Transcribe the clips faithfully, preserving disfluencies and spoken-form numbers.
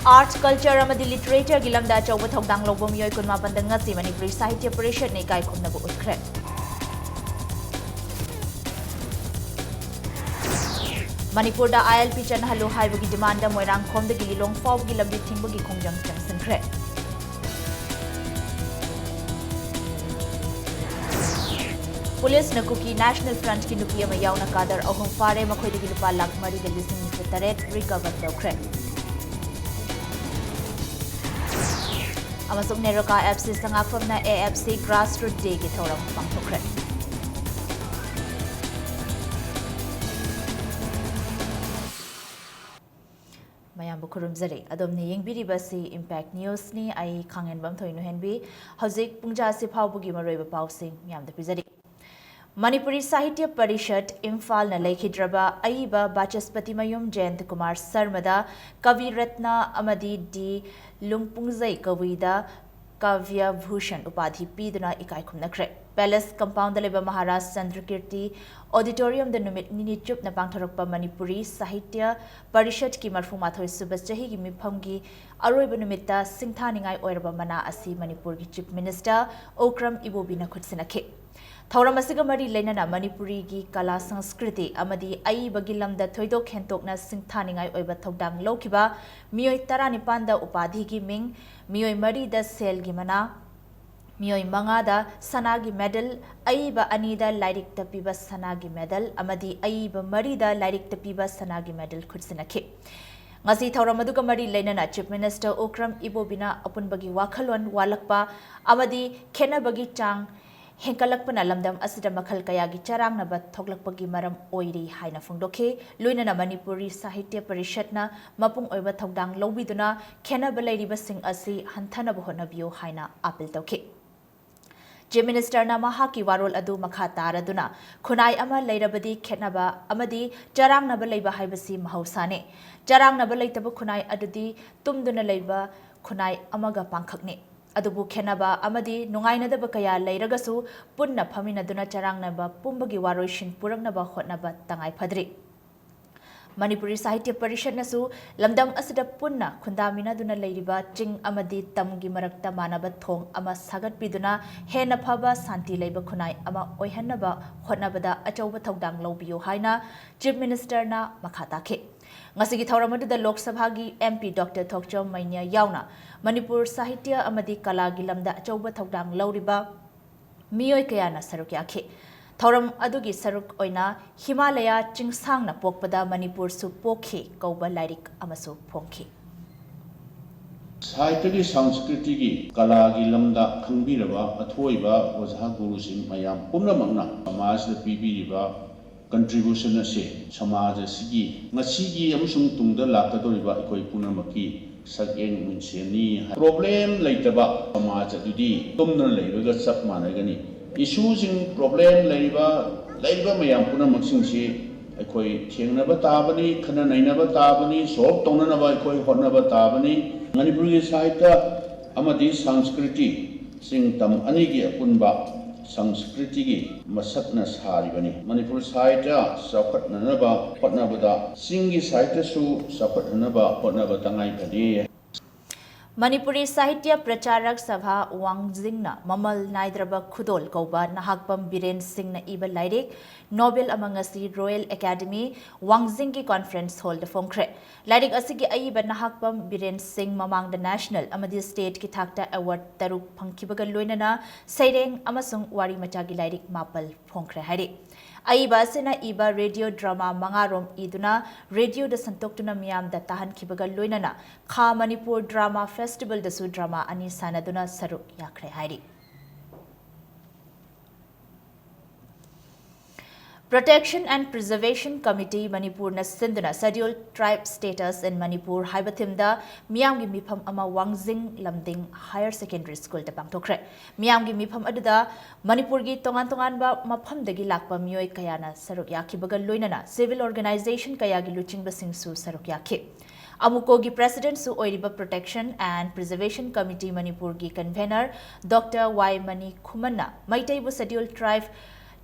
Art, culture ꯑꯃꯗꯤ literatureꯒꯤ ꯂꯝꯗ ꯑꯆꯧꯕ ꯊꯧꯗꯥꯡ ꯂꯧꯕ ꯃꯤꯑꯣꯏ ꯀꯨꯟꯃꯥꯄꯟꯗ ꯉꯁꯤ ꯃꯅꯤꯄꯨꯔꯤ ꯁꯥꯍꯤꯇ꯭ꯌ ꯄꯔꯤꯁꯠꯅ ꯏꯀꯥꯏ ꯈꯨꯝꯅꯕ ꯎꯠꯈ꯭ꯔꯦ꯫ ꯃꯅꯤꯄꯨꯔꯗ ILP ꯆꯠꯅꯍꯜꯂꯨ ꯍꯥꯏꯕꯒꯤ demandꯗ ꯃꯣꯏꯔꯥꯡꯈꯣꯝꯗꯒꯤ ꯂꯤꯂꯣꯡ ꯐꯥꯎꯕꯒꯤ ꯂꯝꯕꯤ ꯊꯤꯡꯕꯒꯤ ꯈꯣꯡꯖꯪ ꯆꯪꯁꯤꯟꯈ꯭ꯔꯦ꯫ ꯄꯨꯂꯤꯁꯅ ꯀꯨꯀꯤ National Frontꯀꯤ ꯅꯨꯄꯤ ꯑꯃ ꯌꯥꯎꯅ cadre ꯑꯍꯨꯝ ꯐꯥꯔꯦ, ꯃꯈꯣꯏꯗꯒꯤ ꯂꯨꯄꯥ ꯂꯥꯈ ꯃꯔꯤꯒ ꯂꯤꯁꯤꯡ ꯅꯤꯐꯨ ꯇꯔꯦꯠ recover ꯇꯧꯈ꯭ꯔꯦ꯫ ꯑꯃꯁꯨꯡ NEROCA FC ꯁꯉꯥꯛꯐꯝꯅ AFC Grassroot Dayꯒꯤ ꯊꯧꯔꯝ ꯄꯥꯡꯊꯣꯛꯈ꯭ꯔꯦ꯫ ꯃꯌꯥꯝꯕꯨ ꯈꯨꯔꯨꯝꯖꯔꯤ꯫ ꯑꯗꯣꯝꯅ ꯌꯦꯡꯕꯤꯔꯤꯕꯁꯤ Impact Newsꯅꯤ꯫ ꯑꯩ ꯈꯥꯡꯍꯦꯟꯕꯝ ꯊꯣꯏꯅꯨꯍꯦꯟꯕꯤ꯫ ꯍꯧꯖꯤꯛ ꯄꯨꯡꯖꯥ ꯑꯁꯤ ꯐꯥꯎꯕꯒꯤ ꯃꯔꯨꯑꯣꯏꯕ ꯄꯥꯎꯁꯤꯡ ꯃꯌꯥꯝꯗ ꯄꯤꯖꯔꯤ꯫ ꯃꯅꯤꯄꯨꯔꯤ ꯁꯥꯍꯤꯇ꯭ꯌ ꯄꯔꯤꯁꯠ ꯏꯝꯐꯥꯜꯅ ꯂꯩꯈꯤꯗ꯭ꯔꯕ ꯑꯏꯕ ꯕꯥꯆꯁꯄꯇꯤ ꯃꯌꯨꯝ ꯖꯌꯟꯇ ꯀꯨꯃꯥꯔ ꯁꯔꯃꯗ ꯀꯕꯤ ꯔꯠꯅ ꯑꯃꯗꯤ ꯗꯤ ꯂꯨꯡꯄꯨꯡꯖꯩ ꯀꯕꯨꯏꯗ ꯀꯥꯚ꯭ꯌ ꯚꯨꯁꯟ ꯎꯄꯥꯙꯤ ꯄꯤꯗꯨꯅ ꯏꯀꯥꯏ ꯈꯨꯝꯅꯈ꯭ꯔꯦ꯫ Palace compoundꯗ ꯂꯩꯕ ꯃꯍꯥꯔꯥꯖ ꯆꯟꯗ꯭ꯔꯀꯤꯔꯇꯤ Auditoriumꯗ ꯅꯨꯃꯤꯠ ꯅꯤꯅꯤ ꯆꯨꯞꯅ ꯄꯥꯡꯊꯣꯔꯛꯄ ꯃꯅꯤꯄꯨꯔꯤ ꯁꯥꯍꯤꯇ꯭ꯌ ꯄꯔꯤꯁꯠꯀꯤ ꯃꯔꯐꯨ ꯃꯥꯊꯣꯏ ꯁꯨꯕ ꯆꯍꯤꯒꯤ ꯃꯤꯐꯝꯒꯤ ꯑꯔꯣꯏꯕ ꯅꯨꯃꯤꯠꯇ ꯁꯤꯡꯊꯥꯅꯤꯡꯉꯥꯏ ꯑꯣꯏꯔꯕ ꯃꯅꯥ ꯑꯁꯤ ꯃꯅꯤꯄꯨꯔꯒꯤ Chief Minister ꯑꯣꯀ꯭ꯔꯝ ꯏꯕꯣꯕꯤꯅ ꯈꯨꯠꯁꯤꯟꯅꯈꯤ꯫ ꯊꯧꯔꯝ ꯑꯁꯤꯒ ꯃꯔꯤ ꯂꯩꯅꯅ ꯃꯅꯤꯄꯨꯔꯤꯒꯤ ꯀꯂꯥ ꯁꯪꯁꯀ꯭ꯔꯤꯇꯤ ꯑꯃꯗꯤ ꯑꯏꯕꯒꯤ ꯂꯝꯗ ꯊꯣꯏꯗꯣꯛ ꯍꯦꯟꯗꯣꯛꯅ ꯁꯤꯡꯊꯥꯅꯤꯡꯉꯥꯏ ꯑꯣꯏꯕ ꯊꯧꯗꯥꯡ ꯂꯧꯈꯤꯕ ꯃꯤꯑꯣꯏ ꯇꯔꯥꯅꯤꯄꯥꯟꯗ ꯎꯄꯥꯙꯤꯒꯤ ꯃꯤꯡ, ꯃꯤꯑꯣꯏ ꯃꯔꯤꯗ ꯁꯦꯜꯒꯤ ꯃꯅꯥ, ꯃꯤꯑꯣꯏ ꯃꯉꯥꯗ ꯁꯅꯥꯒꯤ medal, ꯑꯏꯕ ꯑꯅꯤꯗ ꯂꯥꯏꯔꯤꯛꯇ ꯄꯤꯕ ꯁꯅꯥꯒꯤ medal ꯑꯃꯗꯤ ꯑꯏꯕ ꯃꯔꯤꯗ ꯂꯥꯏꯔꯤꯛꯇ ꯄꯤꯕ ꯁꯅꯥꯒꯤ medal ꯈꯨꯠꯁꯤꯟꯅꯈꯤ꯫ ꯉꯁꯤ ꯊꯧꯔꯝ ꯑꯗꯨꯒ ꯃꯔꯤ ꯂꯩꯅꯅ Chief Minister ꯑꯣꯀ꯭ꯔꯝ ꯏꯕꯣꯕꯤꯅ ꯑꯄꯨꯟꯕꯒꯤ ꯋꯥꯈꯜꯂꯣꯟ ꯋꯥꯠꯂꯛꯄ ꯑꯃꯗꯤ ꯈꯦꯠꯅꯕꯒꯤ ꯆꯥꯡ ꯍꯦꯟꯒꯠꯂꯛꯄꯅ ꯂꯝꯗꯝ ꯑꯁꯤꯗ ꯃꯈꯜ ꯀꯌꯥꯒꯤ ꯆꯔꯥꯡꯅꯕ ꯊꯣꯛꯂꯛꯄꯒꯤ ꯃꯔꯝ ꯑꯣꯏꯔꯤ ꯍꯥꯏꯅ ꯐꯣꯡꯗꯣꯛꯈꯤ꯫ ꯂꯣꯏꯅꯅ ꯃꯅꯤꯄꯨꯔꯤ ꯁꯥꯍꯤꯇ꯭ꯌ ꯄꯔꯤꯁꯠꯅ ꯃꯄꯨꯡ ꯑꯣꯏꯕ ꯊꯧꯗꯥꯡ ꯂꯧꯕꯤꯗꯨꯅ ꯈꯦꯠꯅꯕ ꯂꯩꯔꯤꯕꯁꯤꯡ ꯑꯁꯤ ꯍꯟꯊꯅꯕ ꯍꯣꯠꯅꯕꯤꯌꯨ ꯍꯥꯏꯅ appeal ꯇꯧꯈꯤ꯫ Chief Ministerꯅ ꯃꯍꯥꯛꯀꯤ ꯋꯥꯔꯣꯜ ꯑꯗꯨ ꯃꯈꯥ ꯇꯥꯔꯗꯨꯅ, ꯈꯨꯟꯅꯥꯏ ꯑꯃ ꯂꯩꯔꯕꯗꯤ ꯈꯦꯠꯅꯕ ꯑꯃꯗꯤ ꯆꯔꯥꯡꯅꯕ ꯂꯩꯕ ꯍꯥꯏꯕꯁꯤ ꯃꯍꯧꯁꯥꯅꯤ꯫ ꯆꯔꯥꯡꯅꯕ ꯂꯩꯇꯕ ꯈꯨꯟꯅꯥꯏ ꯑꯗꯨꯗꯤ ꯇꯨꯝꯗꯨꯅ ꯂꯩꯕ ꯈꯨꯟꯅꯥꯏ ꯑꯃꯒ ꯄꯥꯡꯈꯛꯅꯤ꯫ ꯑꯗꯨꯕꯨ ꯈꯦꯠꯅꯕ ꯑꯃꯗꯤ ꯅꯨꯡꯉꯥꯏꯅꯗꯕ ꯀꯌꯥ ꯂꯩꯔꯒꯁꯨ ꯄꯨꯟꯅ ꯐꯝꯃꯤꯟꯅꯗꯨꯅ ꯆꯔꯥꯡꯅꯕ ꯄꯨꯝꯕꯒꯤ ꯋꯥꯔꯣꯏꯁꯤꯟ ꯄꯨꯔꯛꯅꯕ ꯍꯣꯠꯅꯕ ꯇꯉꯥꯏ ꯐꯗ꯭ꯔꯤ꯫ ꯃꯅꯤꯄꯨꯔꯤ ꯁꯥꯍꯤꯇ꯭ꯌ ꯄꯔꯤꯁꯠꯅꯁꯨ ꯂꯝꯗꯝ ꯑꯁꯤꯗ ꯄꯨꯟꯅ ꯈꯨꯟꯗꯥꯃꯤꯟꯅꯗꯨꯅ ꯂꯩꯔꯤꯕ ꯆꯤꯡ ꯑꯃꯗꯤ ꯇꯝꯒꯤ ꯃꯔꯛꯇ ꯃꯥꯟꯅꯕ ꯊꯣꯡ ꯑꯃ ꯁꯥꯒꯠꯄꯤꯗꯨꯅ ꯍꯦꯟꯅ ꯐꯕ ꯁꯥꯟꯇꯤ ꯂꯩꯕ ꯈꯨꯟꯅꯥꯏ ꯑꯃ ꯑꯣꯏꯍꯟꯅꯕ ꯍꯣꯠꯅꯕꯗ ꯑꯆꯧꯕ ꯊꯧꯗꯥꯡ ꯂꯧꯕꯤꯌꯨ ꯍꯥꯏꯅ Chief Ministerꯅ ꯃꯈꯥ ꯇꯥꯈꯤ꯫ ꯉꯁꯤꯒꯤ ꯊꯧꯔꯝ ꯑꯗꯨꯗ ꯂꯣꯛ ꯁꯚꯥꯒꯤ MP Doctor ꯊꯣꯛꯆꯣꯝ ꯃꯩꯅ꯭ꯌ ꯌꯥꯎꯅ ꯃꯅꯤꯄꯨꯔ ꯁꯥꯍꯤꯇ꯭ꯌ ꯑꯃꯗꯤ ꯀꯂꯥꯒꯤ ꯂꯝꯗ ꯑꯆꯧꯕ ꯊꯧꯗꯥꯡ ꯂꯧꯔꯤꯕ ꯃꯤꯑꯣꯏ ꯀꯌꯥꯅ ꯁꯔꯨꯛ ꯌꯥꯈꯤ꯫ ꯊꯧꯔꯝ ꯑꯗꯨꯒꯤ ꯁꯔꯨꯛ ꯑꯣꯏꯅ ꯍꯤꯃꯥꯂꯌꯥ ꯆꯤꯡꯁꯥꯡꯅ ꯄꯣꯛꯄꯗ ꯃꯅꯤꯄꯨꯔꯁꯨ ꯄꯣꯛꯈꯤ ꯀꯧꯕ ꯂꯥꯏꯔꯤꯛ ꯑꯃꯁꯨ ꯐꯣꯡꯈꯤ꯫ ꯁꯥꯍꯤꯇ꯭ꯌꯒꯤ, ꯁꯪꯁꯀ꯭ꯔꯤꯇꯤꯒꯤ, ꯀꯂꯥꯒꯤ ꯂꯝꯗ ꯈꯪꯕꯤꯔꯕ ꯑꯊꯣꯏꯕ ꯑꯣꯖꯥ ꯒꯨꯔꯨꯁꯤꯡ ꯃꯌꯥꯝ ꯄꯨꯝꯅꯃꯛꯅ ꯁꯃꯥꯖꯗ ꯄꯤꯕꯤꯔꯤꯕ contribution ꯑꯁꯤ ꯁꯃꯥꯖ ꯑꯁꯤꯒꯤ ꯉꯁꯤꯒꯤ ꯑꯃꯁꯨꯡ ꯇꯨꯡꯗ ꯂꯥꯛꯀꯗꯧꯔꯤꯕ ꯑꯩꯈꯣꯏ ꯄꯨꯝꯅꯃꯛꯀꯤ ꯁꯛꯌꯦꯡ ꯃꯤꯡꯁꯦꯟꯅꯤ꯫ Problem ꯂꯩꯇꯕ ꯁꯃꯥꯖ ꯑꯗꯨꯗꯤ ꯇꯨꯝꯗꯨꯅ ꯂꯩꯕꯒ ꯆꯞ ꯃꯥꯟꯅꯒꯅꯤ꯫ Issueꯁꯤꯡ, problem ꯂꯩꯔꯤꯕ, ꯂꯩꯔꯤꯕ ꯃꯌꯥꯝ ꯄꯨꯝꯅꯃꯛꯁꯤꯡꯁꯤ ꯑꯩꯈꯣꯏ ꯊꯦꯡꯅꯕ ꯇꯥꯕꯅꯤ, ꯈꯟꯅ ꯅꯩꯅꯕ ꯇꯥꯕꯅꯤ, solve ꯇꯧꯅꯅꯕ ꯑꯩꯈꯣꯏ ꯍꯣꯠꯅꯕ ꯇꯥꯕꯅꯤ꯫ ꯃꯅꯤꯄꯨꯔꯒꯤ ꯁꯥꯍꯤꯇ꯭ꯌ ꯑꯃꯗꯤ ꯁꯪꯁꯀ꯭ꯔꯤꯇꯤ, ꯆꯤꯡ ꯇꯝ ꯑꯅꯤꯒꯤ ꯑꯄꯨꯟꯕ ꯁꯪꯁꯀ꯭ꯔꯤꯇꯤꯒꯤ ꯃꯁꯛꯅ ꯁꯥꯔꯤꯕꯅꯤ꯫ ꯃꯅꯤꯄꯨꯔ ꯁꯥꯍꯤꯇ꯭ꯌ ꯆꯥꯎꯈꯠꯅꯅꯕ ꯍꯣꯠꯅꯕꯗ ꯆꯤꯡꯒꯤ ꯁꯥꯍꯤꯇ꯭ꯌꯁꯨ ꯆꯥꯎꯈꯠꯅꯅꯕ ꯍꯣꯠꯅꯕ ꯇꯉꯥꯏ ꯐꯗꯦ꯫ ꯃꯅꯤꯄꯨꯔꯤ ꯁꯥꯍꯤꯇ꯭ꯌ ꯄ꯭ꯔꯆꯥꯔꯛ ꯁꯚꯥ ꯋꯥꯡꯖꯤꯡꯅ ꯃꯃꯜ ꯅꯥꯏꯗ꯭ꯔꯕ ꯈꯨꯗꯣꯜ ꯀꯧꯕ ꯅꯍꯥꯛꯄꯝ ꯕꯤꯔꯦꯟ ꯁꯤꯡꯅ ꯏꯕ ꯂꯥꯏꯔꯤꯛ ꯅꯣꯕꯦꯜ ꯑꯃ ꯉꯁꯤ Royal Academy ꯋꯥꯡꯖꯤꯡꯒꯤ conference hallꯗ ꯐꯣꯡꯈ꯭ꯔꯦ꯫ ꯂꯥꯏꯔꯤꯛ ꯑꯁꯤꯒꯤ ꯑꯏꯕ ꯅꯍꯥꯛꯄꯝ ꯕꯤꯔꯦꯟ ꯁꯤꯡ ꯃꯃꯥꯡꯗ national ꯑꯃꯗꯤ stateꯀꯤ ꯊꯥꯛꯇ award ꯇꯔꯨꯛ ꯐꯪꯈꯤꯕꯒ ꯂꯣꯏꯅꯅ ꯁꯩꯔꯦꯡ ꯑꯃꯁꯨꯡ ꯋꯥꯔꯤ ꯃꯆꯥꯒꯤ ꯂꯥꯏꯔꯤꯛ ꯃꯥꯄꯜ ꯐꯣꯡꯈ꯭ꯔꯦ ꯍꯥꯏꯔꯤ꯫ ꯑꯏꯕ ꯑꯁꯤꯅ ꯏꯕ radio drama ꯃꯉꯥꯔꯣꯝ ꯏꯗꯨꯅ radioꯗ ꯁꯟꯗꯣꯛꯇꯨꯅ ꯃꯤꯌꯥꯝꯗ ꯇꯥꯍꯟꯈꯤꯕꯒ ꯂꯣꯏꯅꯅ ꯈꯥ ꯃꯅꯤꯄꯨꯔ drama festivalꯗꯁꯨ drama ꯑꯅꯤ ꯁꯥꯟꯅꯗꯨꯅ ꯁꯔꯨꯛ ꯌꯥꯈ꯭ꯔꯦ ꯍꯥꯏꯔꯤ꯫ Protection and Preservation Committee ꯃꯅꯤꯄꯨꯔꯅ ꯁꯤꯟꯗꯨꯅ Scheduled Tribe Status in Manipur ꯍꯥꯏꯕ themeꯗ ꯃꯤꯌꯥꯝꯒꯤ ꯃꯤꯐꯝ ꯑꯃ ꯋꯥꯡꯖꯤꯡ ꯂꯝꯗꯤꯡ Higher Secondary Schoolꯗ ꯄꯥꯡꯊꯣꯛꯈ꯭ꯔꯦ꯫ ꯃꯤꯌꯥꯝꯒꯤ ꯃꯤꯐꯝ ꯑꯗꯨꯗ ꯃꯅꯤꯄꯨꯔꯒꯤ ꯇꯣꯉꯥꯟ ꯇꯣꯉꯥꯟꯕ ꯃꯐꯝꯗꯒꯤ ꯂꯥꯛꯄ ꯃꯤꯑꯣꯏ ꯀꯌꯥꯅ ꯁꯔꯨꯛ ꯌꯥꯈꯤꯕꯒ ꯂꯣꯏꯅꯅ civil organisation ꯀꯌꯥꯒꯤ ꯂꯨꯆꯤꯡꯕꯁꯤꯡꯁꯨ ꯁꯔꯨꯛ ꯌꯥꯈꯤ꯫ ꯑꯃꯨꯀꯣꯒꯤ presidentꯁꯨ ꯑꯣꯏꯔꯤꯕ Protection and Preservation Committee ꯃꯅꯤꯄꯨꯔꯒꯤ convener Doctor ꯋꯥꯏ ꯃꯅꯤ ꯈꯨꯃꯟꯅ ꯃꯩꯇꯩꯕꯨ Scheduled Tribe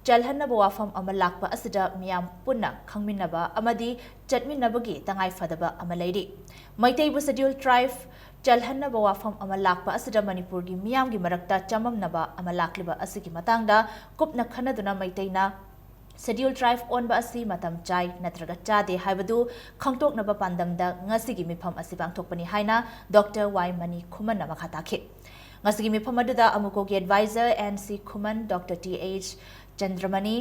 ꯆꯜꯍꯟꯅꯕ ꯋꯥꯐꯝ ꯑꯃ ꯂꯥꯛꯄ ꯑꯁꯤꯗ ꯃꯤꯌꯥꯝ ꯄꯨꯟꯅ ꯈꯪꯃꯤꯟꯅꯕ ꯑꯃꯗꯤ ꯆꯠꯃꯤꯟꯅꯕꯒꯤ ꯇꯉꯥꯏ ꯐꯗꯕ ꯑꯃ ꯂꯩꯔꯤ꯫ ꯃꯩꯇꯩꯕꯨ Scheduled Tribe ꯆꯜꯍꯟꯅꯕ ꯋꯥꯐꯝ ꯑꯃ ꯂꯥꯛꯄ ꯑꯁꯤꯗ ꯃꯅꯤꯄꯨꯔꯒꯤ ꯃꯤꯌꯥꯝꯒꯤ ꯃꯔꯛꯇ ꯆꯃꯝꯅꯕ ꯑꯃ ꯂꯥꯛꯂꯤꯕ ꯑꯁꯤꯒꯤ ꯃꯇꯥꯡꯗ ꯀꯨꯞꯅ ꯈꯟꯅꯗꯨꯅ ꯃꯩꯇꯩꯅ Scheduled Tribe ꯑꯣꯟꯕ ꯑꯁꯤ ꯃꯇꯝ ꯆꯥꯏ ꯅꯠꯇ꯭ꯔꯒ ꯆꯥꯗꯦ ꯍꯥꯏꯕꯗꯨ ꯈꯪꯗꯣꯛꯅꯕ ꯄꯥꯟꯗꯝꯗ ꯉꯁꯤꯒꯤ ꯃꯤꯐꯝ ꯑꯁꯤ ꯄꯥꯡꯊꯣꯛꯄꯅꯤ ꯍꯥꯏꯅ ꯗꯣꯛꯇꯔ ꯋꯥꯏ ꯃꯅꯤ ꯈꯨꯃꯟꯅ ꯃꯈꯥ ꯇꯥꯈꯤ꯫ ꯉꯁꯤꯒꯤ ꯃꯤꯐꯝ ꯑꯗꯨꯗ ꯑꯃꯨꯀꯣꯒꯤ Advisor N C Khuman, doctor T H ꯆꯟꯗ꯭ꯔꯃꯅꯤ,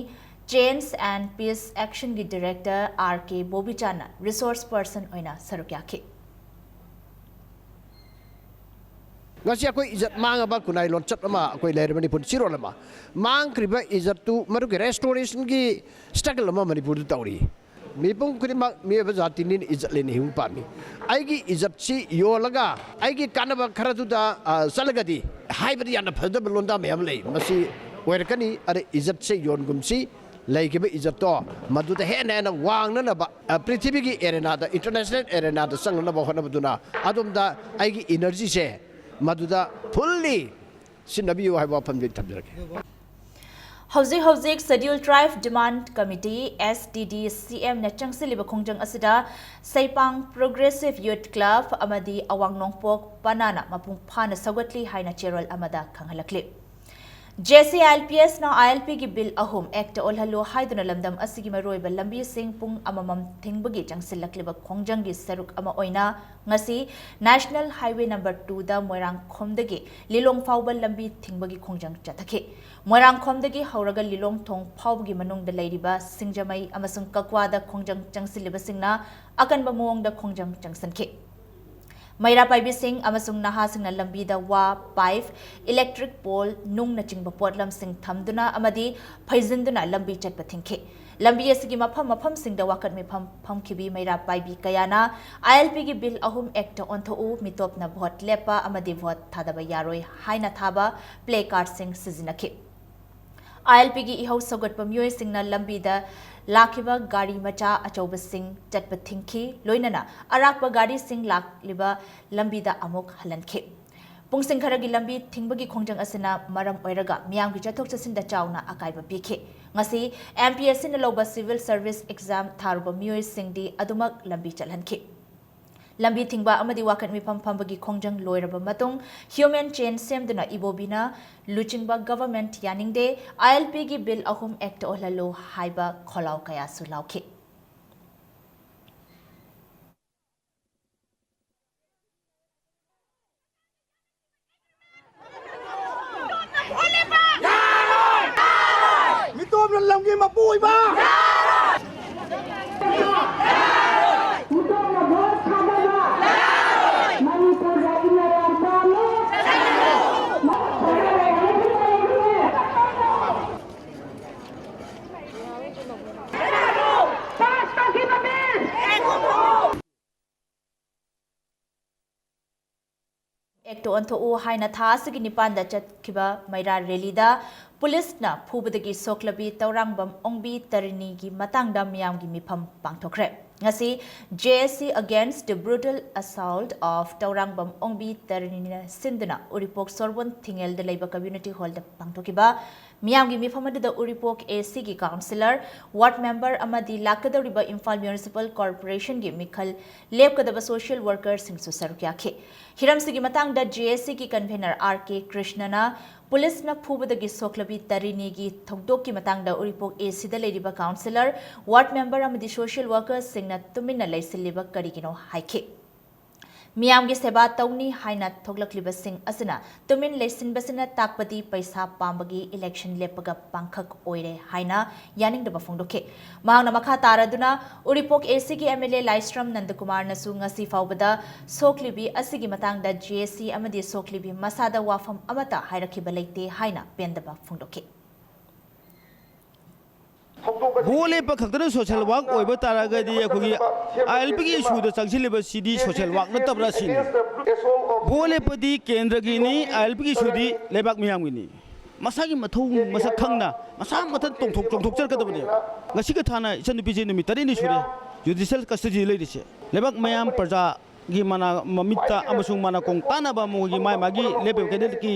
Change and Peace Actionꯒꯤ Director ꯑꯥꯔ ꯀꯦ ꯕꯣꯕꯤꯆꯥꯟꯅ Resource Person ꯑꯣꯏꯅ ꯁꯔꯨꯛ ꯌꯥꯈꯤ꯫ ꯉꯁꯤ ꯑꯩꯈꯣꯏ ꯏꯖꯠ ꯃꯥꯡꯉꯕ ꯈꯨꯟꯅꯥꯏ ꯂꯣꯟꯆꯠ ꯑꯃ, ꯑꯩꯈꯣꯏ ꯂꯩꯔꯕꯅꯤ ꯄꯨꯟꯁꯤꯔꯣꯜ ꯑꯃ, ꯃꯥꯡꯈ꯭ꯔꯤꯕ ꯏꯖꯠꯇꯨ ꯃꯗꯨꯒꯤ restorationꯒꯤ struggle ꯑꯃ ꯃꯅꯤꯄꯨꯔꯗ ꯇꯧꯔꯤ꯫ ꯃꯤꯄꯨꯝ ꯈꯨꯗꯤꯡꯃꯛ ꯃꯤꯑꯣꯏꯕ ꯖꯥꯇꯤꯅꯤ, ꯏꯖꯠ ꯂꯩꯅ ꯍꯤꯡꯕ ꯄꯥꯝꯃꯤ꯫ ꯑꯩꯒꯤ ꯏꯖꯠꯁꯤ ꯌꯣꯜꯂꯒ ꯑꯩꯒꯤ ꯀꯥꯟꯅꯕ ꯈꯔꯗꯨꯗ, ꯑ, ꯆꯠꯂꯒꯗꯤ ꯍꯥꯏꯕꯗꯤ ꯌꯥꯝꯅ ꯐꯖꯗꯕ ꯂꯣꯟꯗꯥ ꯃꯌꯥꯝ ꯂꯩ꯫ ꯃꯁꯤ ꯑꯣꯏꯔꯛꯀꯅꯤ꯫ ꯑꯗ ꯏꯖꯠꯁꯦ ꯌꯣꯟꯒꯨꯝꯁꯤ, ꯂꯩꯈꯤꯕ ꯏꯖꯠꯇꯣ ꯃꯗꯨꯗ ꯍꯦꯟꯅ ꯍꯦꯟꯅ ꯋꯥꯡꯅꯅꯕ, ꯑ, ꯄ꯭ꯔꯤꯊꯤꯕꯤꯒꯤ arenaꯗ, international arenaꯗ ꯆꯪꯅꯅꯕ ꯍꯣꯠꯅꯕꯗꯨꯅ ꯑꯗꯣꯝꯗ ꯑꯩꯒꯤ energyꯁꯦ ꯃꯗꯨꯗ fully ꯁꯤꯖꯤꯟꯅꯕꯤꯌꯨ ꯍꯥꯏꯕ ꯋꯥꯐꯝꯗꯤ ꯊꯝꯖꯔꯒꯦ꯫ ꯍꯧꯖꯤꯛ ꯍꯧꯖꯤꯛ Scheduled Tribe Demand Committee, S T D C M ꯅ ꯆꯪꯁꯤꯜꯂꯤꯕ ꯈꯣꯡꯖꯪ ꯑꯁꯤꯗ ꯁꯩꯄꯥꯡ Progressive Youth Club ꯑꯃꯗꯤ ꯑꯋꯥꯡ ꯅꯣꯡꯄꯣꯛ ꯄꯅꯥꯅ ꯃꯄꯨꯡ ꯐꯥꯅ ꯁꯧꯒꯠꯂꯤ ꯍꯥꯏꯅ ꯆꯦꯔꯣꯜ ꯑꯃꯗ ꯈꯪꯍꯜꯂꯛꯂꯤ꯫ J C I L P S ꯅ I L P ꯒꯤ bill ꯑꯍꯨꯝ Act ꯑꯣꯜꯍꯜꯂꯨ ꯍꯥꯏꯗꯨꯅ ꯂꯝꯗꯝ ꯑꯁꯤꯒꯤ ꯃꯔꯨꯑꯣꯏꯕ ꯂꯝꯕꯤꯁꯤꯡ ꯄꯨꯡ ꯑꯃꯃꯝ ꯊꯤꯡꯕꯒꯤ ꯆꯪꯁꯤꯜꯂꯛꯂꯤꯕ ꯈꯣꯡꯖꯪꯒꯤ ꯁꯔꯨꯛ ꯑꯃ ꯑꯣꯏꯅ ꯉꯁꯤ National Highway number twoꯗ ꯃꯣꯏꯔꯥꯡꯈꯣꯝꯗꯒꯤ ꯂꯤꯂꯣꯡ ꯐꯥꯎꯕ ꯂꯝꯕꯤ ꯊꯤꯡꯕꯒꯤ ꯈꯣꯡꯖꯪ ꯆꯠꯊꯈꯤ꯫ ꯃꯣꯏꯔꯥꯡꯈꯣꯝꯗꯒꯤ ꯍꯧꯔꯒ ꯂꯤꯂꯣꯡ ꯊꯣꯡ ꯐꯥꯎꯕꯒꯤ ꯃꯅꯨꯡꯗ ꯂꯩꯔꯤꯕ ꯁꯤꯡꯖꯃꯩ ꯑꯃꯁꯨꯡ ꯀꯛꯋꯥꯗ ꯈꯣꯡꯖꯪ ꯆꯪꯁꯤꯜꯂꯤꯕꯁꯤꯡꯅ ꯑꯀꯟꯕ ꯃꯑꯣꯡꯗ ꯈꯣꯡꯖꯪ ꯆꯪꯁꯤꯟꯈꯤ꯫ ꯃꯩꯔꯥ ꯄꯥꯏꯕꯤꯁꯤꯡ ꯑꯃꯁꯨꯡ ꯅꯍꯥꯁꯤꯡꯅ ꯂꯝꯕꯤꯗ ꯋꯥ, pipe, electric pole, ꯅꯨꯡꯅꯆꯤꯡꯕ ꯄꯣꯠꯂꯝꯁꯤꯡ ꯊꯝꯗꯨꯅ ꯑꯃꯗꯤ ꯐꯩꯖꯤꯟꯗꯨꯅ ꯂꯝꯕꯤ ꯆꯠꯄ ꯊꯤꯡꯈꯤ꯫ ꯂꯝꯕꯤ ꯑꯁꯤꯒꯤ ꯃꯐꯝ ꯃꯐꯝꯁꯤꯡꯗ ꯋꯥꯀꯠ ꯃꯤꯐꯝ ꯐꯝꯈꯤꯕꯤ ꯃꯩꯔꯥ ꯄꯥꯏꯕꯤ ꯀꯌꯥꯅ I L P ꯒꯤ bill ꯑꯍꯨꯝ Act ꯑꯣꯟꯊꯣꯛꯎ, ꯃꯤꯇꯣꯞꯅ vote ꯂꯦꯞꯄ ꯑꯃꯗꯤ vote ꯊꯥꯗꯕ ꯌꯥꯔꯣꯏ ꯍꯥꯏꯅ ꯊꯥꯕ placardꯁꯤꯡ ꯁꯤꯖꯤꯟꯅꯈꯤ꯫ I L P ꯒꯤ ꯏꯍꯧ ꯁꯧꯒꯠꯄ ꯃꯤꯑꯣꯏꯁꯤꯡꯅ ꯂꯝꯕꯤꯗ ꯂꯥꯛꯈꯤꯕ ꯒꯥꯔꯤ ꯃꯆꯥ ꯑꯆꯧꯕꯁꯤꯡ ꯆꯠꯄ ꯊꯤꯡꯈꯤ, ꯂꯣꯏꯅꯅ ꯑꯔꯥꯛꯄ ꯒꯥꯔꯤꯁꯤꯡ ꯂꯥꯛꯂꯤꯕ ꯂꯝꯕꯤꯗ ꯑꯃꯨꯛ ꯍꯜꯍꯟꯈꯤ꯫ ꯄꯨꯡꯁꯤꯡ ꯈꯔꯒꯤ ꯂꯝꯕꯤ ꯊꯤꯡꯕꯒꯤ ꯈꯣꯡꯖꯪ ꯑꯁꯤꯅ ꯃꯔꯝ ꯑꯣꯏꯔꯒ ꯃꯤꯌꯥꯝꯒꯤ ꯆꯠꯊꯣꯛ ꯆꯠꯁꯤꯟꯗ ꯆꯥꯎꯅ ꯑꯀꯥꯏꯕ ꯄꯤꯈꯤ꯫ ꯉꯁꯤ M P S C ꯅ ꯂꯧꯕ civil service exam ꯊꯥꯔꯨꯕ ꯃꯤꯑꯣꯏꯁꯤꯡꯗꯤ ꯑꯗꯨꯃꯛ ꯂꯝꯕꯤ ꯆꯠꯍꯟꯈꯤ꯫ ꯂꯝꯕꯤ ꯊꯤꯡꯕ ꯑꯃꯗꯤ ꯋꯥꯀꯠ ꯃꯤꯐꯝ ꯐꯝꯕꯒꯤ ꯈꯣꯡꯖꯪ ꯂꯣꯏꯔꯕ ꯃꯇꯨꯡ human chain ꯁꯦꯝꯗꯨꯅ ꯏꯕꯣꯕꯤꯅ ꯂꯨꯆꯤꯡꯕ government ꯌꯥꯅꯤꯡꯗꯦ, I L P ꯒꯤ bill ꯑꯍꯨꯝ act ꯑꯣꯜꯍꯜꯂꯨ ꯍꯥꯏꯕ ꯈꯣꯜꯂꯥꯎ ꯀꯌꯥꯁꯨ ꯂꯥꯎꯈꯤ꯫ ꯃꯤꯇꯣꯞꯅ ꯂꯝꯒꯤ ꯃꯄꯨ ꯑꯣꯏꯕ꯫ Act ꯑꯣꯟꯊꯣꯛꯎ ꯍꯥꯏꯅ ꯊꯥ ꯑꯁꯤꯒꯤ ꯅꯤꯄꯥꯟꯗ ꯆꯠꯈꯤꯕ ꯃꯩꯔꯥ rally ꯗ ꯄꯨꯂꯤꯁꯅ ꯐꯨꯕꯗꯒꯤ ꯁꯣꯛꯂꯕꯤ ꯇꯧꯔꯥꯡꯕꯝ ꯑꯣꯡꯕꯤ ꯇꯔꯤꯅꯤꯒꯤ ꯃꯇꯥꯡꯗ ꯃꯤꯌꯥꯝꯒꯤ ꯃꯤꯐꯝ ꯄꯥꯡꯊꯣꯛꯈ꯭ꯔꯦ꯫ ꯉꯁꯤ J A C Against the Brutal Assault of Tourangbam ꯑꯣꯡꯕꯤ ꯇꯔꯤꯅꯤꯅ ꯁꯤꯟꯗꯨꯅ ꯎꯔꯤꯄꯣꯛ ꯁꯣꯔꯕꯣꯟ ꯊꯤꯡꯉꯦꯜꯗ ꯂꯩꯕ community hall ꯗ ꯄꯥꯡꯊꯣꯛꯈꯤꯕ ꯃꯤꯌꯥꯝꯒꯤ ꯃꯤꯐꯝ ꯑꯗꯨꯗ ꯎꯔꯤꯄꯣꯛ A C ꯒꯤ councillor, ward member ꯑꯃꯗꯤ ꯂꯥꯛꯀꯗꯧꯔꯤꯕ ꯏꯝꯐꯥꯜ Municipal Corporation ꯒꯤ ꯃꯤꯈꯜ ꯂꯦꯞꯀꯗꯕ social worker ꯁꯤꯡꯁꯨ ꯁꯔꯨꯛ ꯌꯥꯈꯤ꯫ ꯍꯤꯔꯝꯁꯤꯒꯤ ꯃꯇꯥꯡꯗ J A C ꯒꯤ convener R K ꯀ꯭ꯔꯤꯁꯅꯅ ꯄꯨꯂꯤꯁꯅ ꯐꯨꯕꯗꯒꯤ ꯁꯣꯛꯂꯕꯤ ꯇꯔꯤꯅꯤꯒꯤ ꯊꯧꯗꯣꯛꯀꯤ ꯃꯇꯥꯡꯗ ꯎꯔꯤꯄꯣꯛ A C ꯗ ꯂꯩꯔꯤꯕ councillor, ward member ꯑꯃꯗꯤ social worker ꯁꯤꯡꯅ ꯇꯨꯃꯤꯟꯅ ꯂꯩꯁꯤꯜꯂꯤꯕ ꯀꯔꯤꯒꯤꯅꯣ ꯍꯥꯏꯈꯤ꯫ ꯃꯤꯌꯥꯝꯒꯤ ꯁꯦꯕꯥ ꯇꯧꯅꯤ ꯍꯥꯏꯅ ꯊꯣꯛꯂꯛꯂꯤꯕꯁꯤꯡ ꯑꯁꯤꯅ ꯇꯨꯃꯤꯟ ꯂꯩꯁꯤꯟꯕꯁꯤꯅ ꯇꯥꯛꯄꯗꯤ ꯄꯩꯁꯥ ꯄꯥꯝꯕꯒꯤ election ꯂꯦꯞꯄꯒ ꯄꯥꯡꯈꯛ ꯑꯣꯏꯔꯦ ꯍꯥꯏꯅ ꯌꯥꯅꯤꯡꯗꯕ ꯐꯣꯡꯗꯣꯛꯈꯤ꯫ ꯃꯍꯥꯛꯅ ꯃꯈꯥ ꯇꯥꯔꯗꯨꯅ ꯎꯔꯤꯄꯣꯛ A C ꯒꯤ M L A ꯂꯥꯏꯁ꯭ꯔꯝ ꯅꯟꯗꯀꯨꯃꯥꯔꯅꯁꯨ ꯉꯁꯤ ꯐꯥꯎꯕꯗ ꯁꯣꯛꯂꯤꯕꯤ ꯑꯁꯤꯒꯤ ꯃꯇꯥꯡꯗ J A C ꯑꯃꯗꯤ ꯁꯣꯛꯂꯤꯕꯤ ꯃꯁꯥꯗ ꯋꯥꯐꯝ ꯑꯃꯠꯇ ꯍꯥꯏꯔꯛꯈꯤꯕ ꯂꯩꯇꯦ ꯍꯥꯏꯅ ꯄꯦꯟꯗꯕ ꯐꯣꯡꯗꯣꯛꯈꯤ꯫ ꯚꯣꯠ ꯂꯦꯞꯄ ꯈꯛꯇꯅ social work ꯑꯣꯏꯕ ꯇꯥꯔꯒꯗꯤ ꯑꯩꯈꯣꯏꯒꯤ I L P ꯒꯤ issue ꯗ ꯆꯪꯁꯤꯜꯂꯤꯕꯁꯤꯗꯤ social work ꯅꯠꯇꯕ꯭ꯔꯥ ꯁꯤꯅꯤ꯫ ꯚꯣꯠ ꯂꯦꯞꯄꯗꯤ ꯀꯦꯟꯗ꯭ꯔꯒꯤꯅꯤ, I L P ꯒꯤ issue ꯗꯤ ꯂꯩꯕꯥꯛ ꯃꯤꯌꯥꯝꯒꯤꯅꯤ꯫ ꯃꯁꯥꯒꯤ ꯃꯊꯧ ꯃꯁꯛ ꯈꯪꯅ ꯃꯁꯥ ꯃꯊꯟ ꯇꯣꯡꯊꯣꯛ ꯆꯣꯡꯊꯣꯛꯆꯔꯛꯀꯗꯕꯅꯦꯕ꯫ ꯉꯁꯤꯒ ꯊꯥꯅ ꯏꯆꯟꯅꯨꯄꯤꯁꯦ ꯅꯨꯃꯤꯠ ꯇꯔꯦꯠꯅꯤ ꯁꯨꯔꯦ judicial custody ꯗ ꯂꯩꯔꯤꯁꯦ꯫ ꯂꯩꯕꯥꯛ ꯃꯌꯥꯝ ꯄ꯭ꯔꯖꯥ ꯒꯤ ꯃꯅꯥ ꯃꯃꯤꯠꯇ ꯑꯃꯁꯨꯡ ꯃꯅꯥꯀꯣꯡ ꯇꯥꯅꯕ ꯃꯣꯏꯒꯤ ꯃꯥꯏ ꯃꯥꯒꯤ ꯂꯦꯞꯄꯤꯕ ꯀꯦꯟꯗꯤꯗꯦꯠꯀꯤ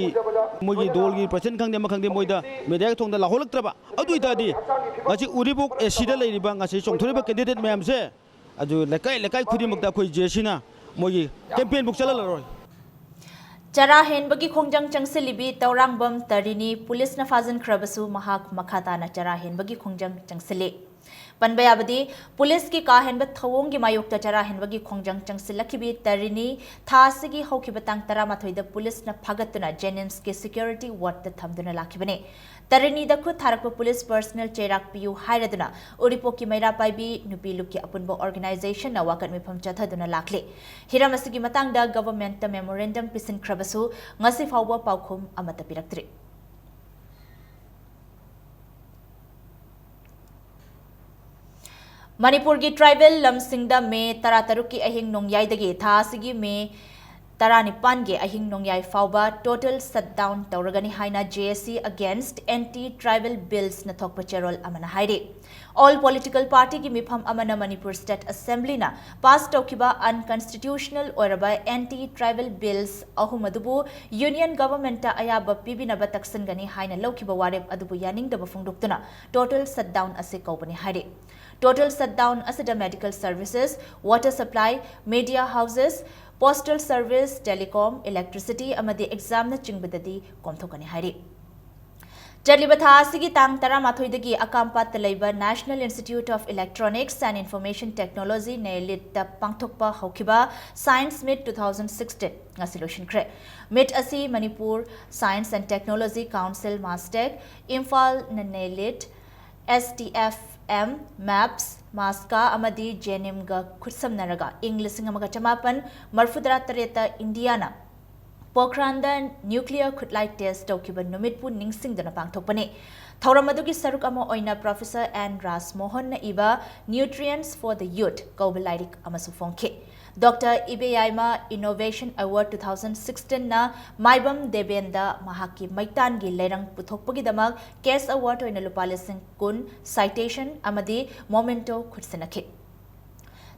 ꯃꯣꯏꯒꯤ ꯗꯣꯜꯒꯤ ꯄ꯭ꯔꯁꯤꯗꯦꯟ ꯈꯪꯗꯦ ꯑꯃ ꯈꯪꯗꯦ ꯃꯣꯏꯗ ꯃꯦꯗꯤꯌꯥꯒꯤ ꯊꯣꯡꯗ ꯂꯥꯎꯍꯜꯂꯛꯇ꯭ꯔꯕ ꯑꯗꯨ ꯑꯣꯏꯇꯥꯔꯗꯤ ꯉꯁꯤ ꯎꯔꯤꯄꯣꯛ ꯑꯦ ꯁꯤꯗ ꯂꯩꯔꯤꯕ ꯉꯁꯤ ꯆꯣꯡꯊꯣꯔꯤꯕ ꯀꯦꯟꯗꯤꯗꯦꯠ ꯃꯌꯥꯝꯁꯦ ꯑꯗꯨ ꯂꯩꯀꯥꯏ ꯂꯩꯀꯥꯏ ꯈꯨꯗꯤꯡꯃꯛꯇ ꯑꯩꯈꯣꯏ ꯖꯦ ꯁꯤꯅ ꯃꯣꯏꯒꯤ ꯀꯦꯝꯄꯦꯟꯕꯨꯛ ꯆꯠꯍꯜꯂꯔꯣꯏ꯫ ꯆꯔꯥ ꯍꯦꯟꯕꯒꯤ ꯈꯣꯡꯖꯪ ꯆꯪꯁꯤꯜꯂꯤꯕꯤ ꯇꯧꯔꯥꯡꯕꯝ ꯇꯔꯤꯅꯤ ꯄꯨꯂꯤꯁꯅ ꯐꯥꯖꯤꯟꯈ꯭ꯔꯕꯁꯨ ꯃꯍꯥꯛ ꯃꯈꯥ ꯇꯥꯅ ꯆꯔꯥ ꯍꯦꯟꯕꯒꯤ ꯈꯣꯡꯖꯪ ꯆꯪꯁꯤꯜꯂꯤ꯫ ꯄꯟꯕ ꯌꯥꯕꯗꯤ, ꯄꯨꯂꯤꯁꯀꯤ ꯀꯥ ꯍꯦꯟꯕ ꯊꯧꯑꯣꯡꯒꯤ ꯃꯥꯌꯣꯛꯇ ꯆꯔꯥ ꯍꯦꯟꯕꯒꯤ ꯈꯣꯡꯖꯪ ꯆꯪꯁꯤꯜꯂꯛꯈꯤꯕꯤ ꯇꯔꯤꯅꯤ ꯊꯥ ꯑꯁꯤꯒꯤ ꯍꯧꯈꯤꯕ ꯇꯥꯡ ꯇꯔꯥꯃꯥꯊꯣꯏꯗ ꯄꯨꯂꯤꯁꯅ ꯐꯥꯒꯠꯇꯨꯅ ꯖꯦꯅꯤꯝꯁꯀꯤ ꯁꯦꯀ꯭ꯌꯨꯔꯤꯇꯤ ꯋꯥꯔꯗꯇ ꯊꯝꯗꯨꯅ ꯂꯥꯛꯈꯤꯕꯅꯤ꯫ ꯇꯔꯤꯅꯤꯗ ꯈꯨꯠ ꯊꯥꯔꯛꯄ ꯄꯨꯂꯤꯁ ꯄꯔꯁꯅꯦꯜ ꯆꯩꯔꯥꯛ ꯄꯤꯌꯨ ꯍꯥꯏꯔꯗꯨꯅ ꯎꯔꯤꯄꯣꯛꯀꯤ ꯃꯩꯔꯥ ꯄꯥꯏꯕꯤ ꯅꯨꯄꯤ ꯂꯨꯞꯀꯤ ꯑꯄꯨꯟꯕ ꯑꯣꯔꯒꯅꯥꯏꯖꯦꯁꯟꯅ ꯋꯥꯀꯠ ꯃꯤꯐꯝ ꯆꯠꯊꯗꯨꯅ ꯂꯥꯛꯂꯤ꯫ ꯍꯤꯔꯝ ꯑꯁꯤꯒꯤ ꯃꯇꯥꯡꯗ ꯒꯚꯔꯟꯃꯦꯟꯠꯇ ꯃꯦꯃꯣꯔꯦꯟꯗꯝ ꯄꯤꯁꯤꯟꯈ꯭ꯔꯕꯁꯨ ꯉꯁꯤ ꯐꯥꯎꯕ ꯄꯥꯎꯈꯨꯝ ꯑꯃꯠꯇ ꯄꯤꯔꯛꯇ꯭ꯔꯤ꯫ ꯃꯅꯤꯄꯨꯔꯒꯤ ꯇ꯭ꯔꯥꯏꯕꯦꯜ ꯂꯝꯁꯤꯡꯗ ꯃꯦ ꯇꯔꯥꯇꯔꯨꯛꯀꯤ ꯑꯍꯤꯡ ꯅꯣꯡꯌꯥꯏꯗꯒꯤ ꯊꯥ ꯑꯁꯤꯒꯤ ꯃꯦ ꯇꯔꯥꯅꯤꯄꯥꯟꯒꯤ ꯑꯍꯤꯡ ꯅꯣꯡꯌꯥꯏ ꯐꯥꯎꯕ total shutdown ꯇꯧꯔꯒꯅꯤ ꯍꯥꯏꯅ J A C Against Anti Tribal Billsꯅ ꯊꯣꯛꯄ ꯆꯦꯔꯣꯜ ꯑꯃꯅ ꯍꯥꯏꯔꯤ꯫ All political partyꯒꯤ ꯃꯤꯐꯝ ꯑꯃꯅ ꯃꯅꯤꯄꯨꯔ State Assemblyꯅ pass ꯇꯧꯈꯤꯕ unconstitutional ꯑꯣꯏꯔꯕ anti tribal bills ꯑꯍꯨꯝ ꯑꯗꯨꯕꯨ Union Governmentꯇ ꯑꯌꯥꯕ ꯄꯤꯕꯤꯅꯕ ꯇꯛꯁꯤꯟꯒꯅꯤ ꯍꯥꯏꯅ ꯂꯧꯈꯤꯕ ꯋꯥꯔꯦꯞ ꯑꯗꯨꯕꯨ ꯌꯥꯅꯤꯡꯗꯕ ꯐꯣꯡꯗꯣꯛꯇꯨꯅ total shutdown ꯑꯁꯤ ꯀꯧꯕꯅꯤ ꯍꯥꯏꯔꯤ꯫ Total shutdown ꯑꯁꯤꯗ medical services, water supply, media houses, postal service, telecom, electricity ꯑꯃꯗꯤ examꯅ ꯆꯤꯡꯕꯗꯗꯤ ꯀꯣꯝꯊꯣꯛꯀꯅꯤ ꯍꯥꯏꯔꯤ꯫ ꯆꯠꯂꯤꯕ ꯊꯥ ꯑꯁꯤꯒꯤ ꯇꯥꯡ ꯇꯔꯥꯃꯥꯊꯣꯏꯗꯒꯤ ꯑꯀꯥꯝꯄꯥꯠꯇ ꯂꯩꯕ National Institute of Electronics and Information Technology, NIELITꯇ ꯄꯥꯡꯊꯣꯛꯄ ꯍꯧꯈꯤꯕ Science Meet two thousand sixteen ꯉꯁꯤ ꯂꯣꯏꯁꯤꯟꯈ꯭ꯔꯦ꯫ Meet ꯑꯁꯤ Manipur Science and Technology Council, MASTEC, Imphal, NIELIT, S T F M, MAPS, MASCA ꯑꯃꯗꯤ JNIMꯒ ꯈꯨꯠꯁꯝꯅꯔꯒ ꯏꯪ ꯂꯤꯁꯤꯡ ꯑꯃꯒ ꯆꯃꯥꯄꯟ ꯃꯔꯤꯐꯨꯇꯔꯥ ꯇꯔꯦꯠꯇ ꯏꯟꯗꯤꯌꯥꯅ ꯄꯣꯈ꯭ꯔꯥꯟꯗ nuclear ꯈꯨꯠꯂꯥꯏ test ꯇꯧꯈꯤꯕ ꯅꯨꯃꯤꯠꯄꯨ ꯅꯤꯡꯁꯤꯡꯗꯨꯅ ꯄꯥꯡꯊꯣꯛꯄꯅꯤ꯫ ꯊꯧꯔꯝ ꯑꯗꯨꯒꯤ ꯁꯔꯨꯛ ꯑꯃ ꯑꯣꯏꯅ Professor N ꯔꯥꯖꯃꯣꯍꯟꯅ ꯏꯕ Nutrients for the Youth ꯀꯧꯕ ꯂꯥꯏꯔꯤꯛ ꯑꯃꯁꯨ ꯐꯣꯡꯈꯤ꯫ Doctor ꯏꯕꯦꯌꯥꯏꯃ Innovation Award two thousand sixteenꯅ ꯃꯥꯏꯕꯝ ꯗꯦꯕꯦꯟꯗ ꯃꯍꯥꯛꯀꯤ ꯃꯩꯇꯥꯟꯒꯤ ꯂꯩꯔꯪ ꯄꯨꯊꯣꯛꯄꯒꯤꯗꯃꯛ cash award ꯑꯣꯏꯅ ꯂꯨꯄꯥ ꯂꯤꯁꯤꯡ ꯀꯨꯟ, citation ꯑꯃꯗꯤ memento ꯈꯨꯠꯁꯤꯟꯅꯈꯤ꯫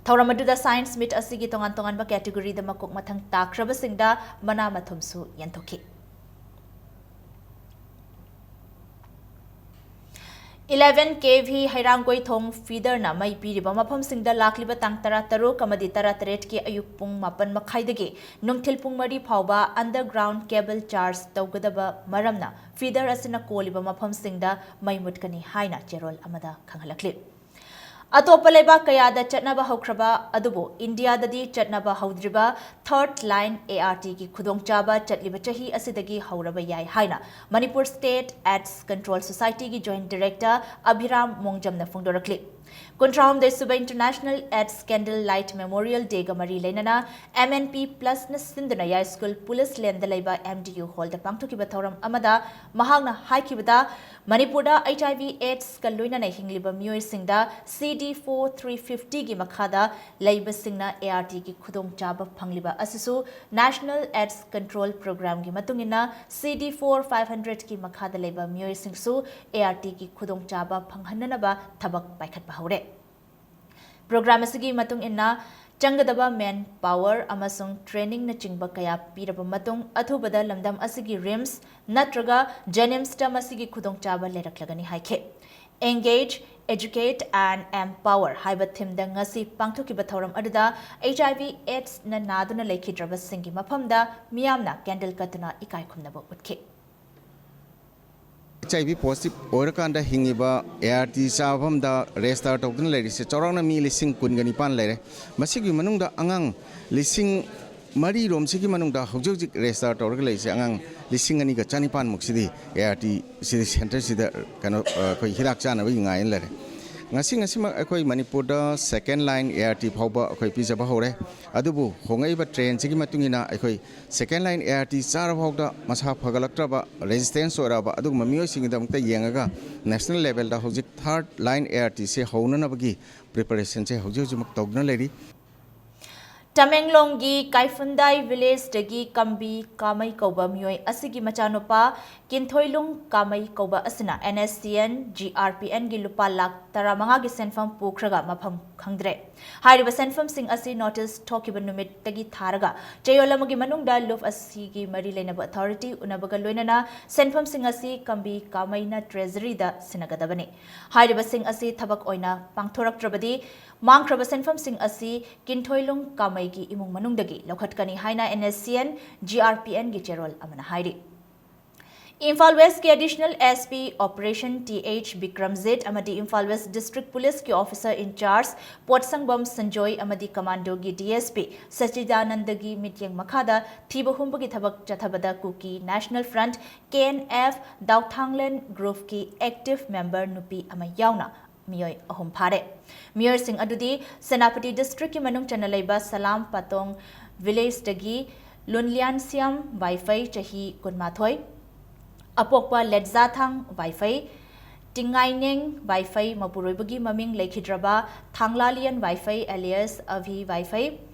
ꯊꯧꯔꯝ ꯑꯗꯨꯗ science meet ꯑꯁꯤꯒꯤ ꯇꯣꯉꯥꯟ ꯇꯣꯉꯥꯟꯕ categoryꯗ ꯃꯀꯣꯛ ꯃꯊꯪ ꯇꯥꯈ꯭ꯔꯕꯁꯤꯡꯗ ꯃꯅꯥ ꯃꯊꯨꯝꯁꯨ ꯌꯦꯟꯊꯣꯛꯈꯤ꯫ Eleven K V ꯍꯩꯔꯥꯡꯒꯣꯏꯊꯣꯡ feederꯅ ꯃꯩ ꯄꯤꯔꯤꯕ ꯃꯐꯝꯁꯤꯡꯗ ꯂꯥꯛꯂꯤꯕ ꯇꯥꯡ ꯇꯔꯥꯇꯔꯨꯛ ꯑꯃꯗꯤ ꯇꯔꯥꯇꯔꯦꯠꯀꯤ ꯑꯌꯨꯛ ꯄꯨꯡ ꯃꯥꯄꯟ ꯃꯈꯥꯏꯗꯒꯤ ꯅꯨꯡꯊꯤꯜ ꯄꯨꯡ ꯃꯔꯤ ꯐꯥꯎꯕ underground cable charge ꯇꯧꯒꯗꯕ ꯃꯔꯝꯅ feeder ꯑꯁꯤꯅ ꯀꯣꯜꯂꯤꯕ ꯃꯐꯝꯁꯤꯡꯗ ꯃꯩ ꯃꯨꯠꯀꯅꯤ ꯍꯥꯏꯅ ꯆꯦꯔꯣꯜ ꯑꯃꯗ ꯈꯪꯍꯜꯂꯛꯂꯤ꯫ ꯑꯇꯣꯞꯄ ꯂꯩꯕꯥꯛ ꯀꯌꯥꯗ ꯆꯠꯅꯕ ꯍꯧꯈ꯭ꯔꯕ ꯑꯗꯨꯕꯨ ꯏꯟꯗꯤꯌꯥꯗꯗꯤ ꯆꯠꯅꯕ ꯍꯧꯗ꯭ꯔꯤꯕ third line ARTꯒꯤ ꯈꯨꯗꯣꯡꯆꯥꯕ ꯆꯠꯂꯤꯕ ꯆꯍꯤ ꯑꯁꯤꯗꯒꯤ ꯍꯧꯔꯕ ꯌꯥꯏ ꯍꯥꯏꯅ Manipur State AIDS Control Societyꯒꯤ Joint Director ꯑꯚꯤꯔꯥꯝ ꯃꯣꯡꯖꯝꯅ ꯐꯣꯡꯗꯣꯔꯛꯂꯤ꯫ ꯀꯨꯟꯊ꯭ꯔꯥꯍꯨꯝꯗꯣꯏ ꯁꯨꯕ International AIDS Candle Light Memorial Dayꯒ ꯃꯔꯤ ꯂꯩꯅꯅ MNP Plusꯅ ꯁꯤꯟꯗꯨꯅ ꯌꯥꯏꯁ꯭ꯀꯨꯜ ꯄꯨꯂꯤꯁ ꯂꯦꯟꯗ ꯂꯩꯕ MDU hallꯗ ꯄꯥꯡꯊꯣꯛꯈꯤꯕ ꯊꯧꯔꯝ ꯑꯃꯗ ꯃꯍꯥꯛꯅ ꯍꯥꯏꯈꯤꯕꯗ, ꯃꯅꯤꯄꯨꯔꯗ HIV AIDSꯀ ꯂꯣꯏꯅꯅ ꯍꯤꯡꯂꯤꯕ ꯃꯤꯑꯣꯏꯁꯤꯡꯗ CD four three fiftyꯒꯤ ꯃꯈꯥꯗ ꯂꯩꯕꯁꯤꯡꯅ ARTꯒꯤ ꯈꯨꯗꯣꯡꯆꯥꯕ ꯐꯪꯂꯤꯕ ꯑꯁꯤꯁꯨ National AIDS Control Programꯒꯤ ꯃꯇꯨꯡ ꯏꯟꯅ CD four five hundredꯀꯤ ꯃꯈꯥꯗ ꯂꯩꯕ ꯃꯤꯑꯣꯏꯁꯤꯡꯁꯨ ARTꯒꯤ ꯈꯨꯗꯣꯡꯆꯥꯕ ꯐꯪꯍꯟꯅꯅꯕ ꯊꯕꯛ ꯄꯥꯏꯈꯠꯄ ꯍꯧꯔꯦ꯫ Program ꯑꯁꯤꯒꯤ ꯃꯇꯨꯡ ꯏꯟꯅ ꯆꯪꯒꯗꯕ man power ꯑꯃꯁꯨꯡ trainingꯅꯆꯤꯡꯕ ꯀꯌꯥ ꯄꯤꯔꯕ ꯃꯇꯨꯡ ꯑꯊꯨꯕꯗ ꯂꯝꯗꯝ ꯑꯁꯤꯒꯤ RIMS ꯅꯠꯇ꯭ꯔꯒ JNIMSꯇ ꯃꯁꯤꯒꯤ ꯈꯨꯗꯣꯡꯆꯥꯕ ꯂꯩꯔꯛꯂꯒꯅꯤ ꯍꯥꯏꯈꯤ꯫ Engage, Educate and Empower ꯍꯥꯏꯕ themeꯗ ꯉꯁꯤ ꯄꯥꯡꯊꯣꯛꯈꯤꯕ ꯊꯧꯔꯝ ꯑꯗꯨꯗ HIV AIDSꯅ ꯅꯥꯗꯨꯅ ꯂꯩꯈꯤꯗ꯭ꯔꯕꯁꯤꯡꯒꯤ ꯃꯐꯝꯗ ꯃꯤꯌꯥꯝꯅ candle ꯀꯠꯇꯨꯅ ꯏꯀꯥꯏ ꯈꯨꯝꯅꯕ ꯎꯠꯈꯤ꯫ HIV positive ꯑꯣꯏꯔꯀꯥꯟꯗ ꯍꯤꯡꯉꯤꯕ ART ꯆꯥꯐꯝꯗ register ꯇꯧꯗꯨꯅ ꯂꯩꯔꯤꯁꯦ ꯆꯥꯎꯔꯥꯛꯅ ꯃꯤ ꯂꯤꯁꯤꯡ ꯀꯨꯟꯒ ꯅꯤꯄꯥꯟ ꯂꯩꯔꯦ꯫ ꯃꯁꯤꯒꯤ ꯃꯅꯨꯡꯗ ꯑꯉꯥꯡ ꯂꯤꯁꯤꯡ ꯃꯔꯤ ꯔꯣꯝꯁꯤꯒꯤ ꯃꯅꯨꯡꯗ ꯍꯧꯖꯤꯛ ꯍꯧꯖꯤꯛ register ꯇꯧꯔꯒ ꯂꯩꯔꯤꯁꯦ ꯑꯉꯥꯡ ꯂꯤꯁꯤꯡ ꯑꯅꯤꯒ ꯆꯅꯤꯄꯥꯟ ꯃꯨꯛꯁꯤꯗꯤ ART ꯁꯤꯗꯤ centreꯁꯤꯗ ꯀꯩꯅꯣ, ꯑ, ꯑꯩꯈꯣꯏ ꯍꯤꯗꯥꯛ ꯆꯥꯅꯕꯒꯤ ꯉꯥꯏꯅ ꯂꯩꯔꯦ꯫ ꯉꯁꯤ ꯉꯁꯤꯃꯛ ꯑꯩꯈꯣꯏ ꯃꯅꯤꯄꯨꯔꯗ second line ART ꯐꯥꯎꯕ ꯑꯩꯈꯣꯏ ꯄꯤꯖꯕ ꯍꯧꯔꯦ꯫ ꯑꯗꯨꯕꯨ ꯍꯣꯡꯂꯛꯏꯕ trendꯁꯤꯒꯤ ꯃꯇꯨꯡ ꯏꯟꯅ ꯑꯩꯈꯣꯏ second line ART ꯆꯥꯔ ꯐꯥꯎꯗ ꯃꯁꯥ ꯐꯒꯠꯂꯛꯇ꯭ꯔꯕ, resistance ꯑꯣꯏꯔꯛꯑꯕ ꯑꯗꯨꯒꯨꯝꯕ ꯃꯤꯑꯣꯏꯁꯤꯡꯒꯤꯗꯃꯛꯇ ꯌꯦꯡꯉꯒ national levelꯗ ꯍꯧꯖꯤꯛ third line ARTꯁꯦ ꯍꯧꯅꯅꯕꯒꯤ preparationꯁꯦ ꯍꯧꯖꯤꯛ ꯍꯧꯖꯤꯛꯃꯛ ꯇꯧꯗꯨꯅ ꯂꯩꯔꯤ꯫ ꯇꯃꯦꯡꯂꯣꯡꯒꯤ ꯀꯥꯏꯐꯨꯟꯗꯥꯏ villageꯗꯒꯤ ꯀꯝꯕꯤ ꯀꯥꯃꯩ ꯀꯧꯕ ꯃꯤꯑꯣꯏ ꯑꯁꯤꯒꯤ ꯃꯆꯥꯅꯨꯄꯥ ꯀꯤꯟꯊꯣꯏꯂꯨꯡ ꯀꯥꯃꯩ ꯀꯧꯕ ꯑꯁꯤꯅ NSCN GRPNꯒꯤ ꯂꯨꯄꯥ ꯂꯥꯈ ꯇꯔꯥꯃꯉꯥꯒꯤ ꯁꯦꯟꯐꯝ ꯄꯨꯈ꯭ꯔꯒ ꯃꯐꯝ ꯈꯪꯗ꯭ꯔꯦ꯫ ꯍꯥꯏꯔꯤꯕ ꯁꯦꯟꯐꯝꯁꯤꯡ ꯑꯁꯤ ꯅꯣꯇꯤꯁ ꯊꯣꯛꯈꯤꯕ ꯅꯨꯃꯤꯠꯇꯒꯤ ꯊꯥꯔꯒ ꯆꯌꯣꯜ ꯑꯃꯒꯤ ꯃꯅꯨꯡꯗ ꯂꯨꯞ ꯑꯁꯤꯒꯤ ꯃꯔꯤ ꯂꯩꯅꯕ ꯑꯣꯊꯣꯔꯤꯇꯤ ꯎꯅꯕꯒ ꯂꯣꯏꯅꯅ ꯁꯦꯟꯐꯝꯁꯤꯡ ꯑꯁꯤ ꯀꯝꯕꯤ ꯀꯥꯃꯩꯅ ꯇ꯭ꯔꯦꯖꯔꯤꯗ ꯁꯤꯟꯅꯒꯗꯕꯅꯤ꯫ ꯍꯥꯏꯔꯤꯕꯁꯤꯡ ꯑꯁꯤ ꯊꯕꯛ ꯑꯣꯏꯅ ꯄꯥꯡꯊꯣꯔꯛꯇ꯭ꯔꯕꯗꯤ ꯃꯥꯡꯈ꯭ꯔꯕ ꯁꯦꯟꯐꯝꯁꯤꯡ ꯑꯁꯤ ꯀꯤꯟꯊꯣꯏꯂꯨꯡ ꯀꯥꯃꯩꯒꯤ ꯏꯃꯨꯡ ꯃꯅꯨꯡꯗꯒꯤ ꯂꯧꯈꯠꯀꯅꯤ ꯍꯥꯏꯅ NSCN GRPNꯒꯤ ꯆꯦꯔꯣꯜ ꯑꯃꯅ ꯍꯥꯏꯔꯤ꯫ ꯏꯝꯐꯥꯜ ꯋꯦꯁꯀꯤ additional SP operation TH Bikramjit ꯑꯃꯗꯤ ꯏꯝꯐꯥꯜ ꯋꯦꯁ ꯗꯤꯁꯇ꯭ꯔꯤꯛ ꯄꯨꯂꯤꯁꯀꯤ ꯑꯣꯐꯤꯁꯔ ꯏꯟꯆꯥꯔꯖ ꯄꯣꯠꯁꯪꯕꯝ ꯁꯟꯖꯣꯏ ꯑꯃꯗꯤ ꯀꯃꯥꯟꯗꯣꯒꯤ DSP ꯁꯆꯤꯗꯥꯅꯟꯗꯒꯤ ꯃꯤꯠꯌꯦꯡ ꯃꯈꯥꯗ ꯊꯤꯕ ꯍꯨꯝꯕꯒꯤ ꯊꯕꯛ ꯆꯠꯊꯕꯗ Kuki national front, KNF, Daothanglen ꯒ꯭ꯔꯨꯞꯀꯤ ꯑꯦꯛꯇꯤꯚ ꯃꯦꯝꯕꯔ ꯅꯨꯄꯤ ꯑꯃ ꯌꯥꯎꯅ ꯃꯤꯑꯣꯏ ꯑꯍꯨꯝ ꯐꯥꯔꯦ꯫ ꯃꯤꯑꯣꯏꯁꯤꯡ ꯑꯗꯨꯗꯤ ꯁꯦꯅꯥꯄꯇꯤ ꯗꯤꯁꯇ꯭ꯔꯤꯛꯀꯤ ꯃꯅꯨꯡ ꯆꯟꯅ ꯂꯩꯕ ꯁꯂꯥꯝ ꯄꯥꯇꯣꯡ ꯚꯤꯂꯦꯖꯇꯒꯤ ꯂꯨꯟꯂꯤꯌꯥꯟꯁꯤꯌꯥꯝ ꯋꯥꯏꯐꯩ, ꯆꯍꯤ ꯀꯨꯟꯃꯥꯊꯣꯏ, ꯑꯄꯣꯛꯄ ꯂꯦꯠꯖꯥꯊꯥꯡ ꯋꯥꯏꯐꯩ, ꯇꯤꯡꯉꯥꯏꯅꯦꯡ ꯋꯥꯏꯐꯩ, ꯃꯄꯨꯔꯣꯏꯕꯒꯤ ꯃꯃꯤꯡ ꯂꯩꯈꯤꯗ꯭ꯔꯕ ꯊꯥꯡꯂꯥꯂꯤꯌꯟ ꯋꯥꯏꯐꯩ alias ꯑꯚꯤ ꯋꯥꯏꯐꯩ,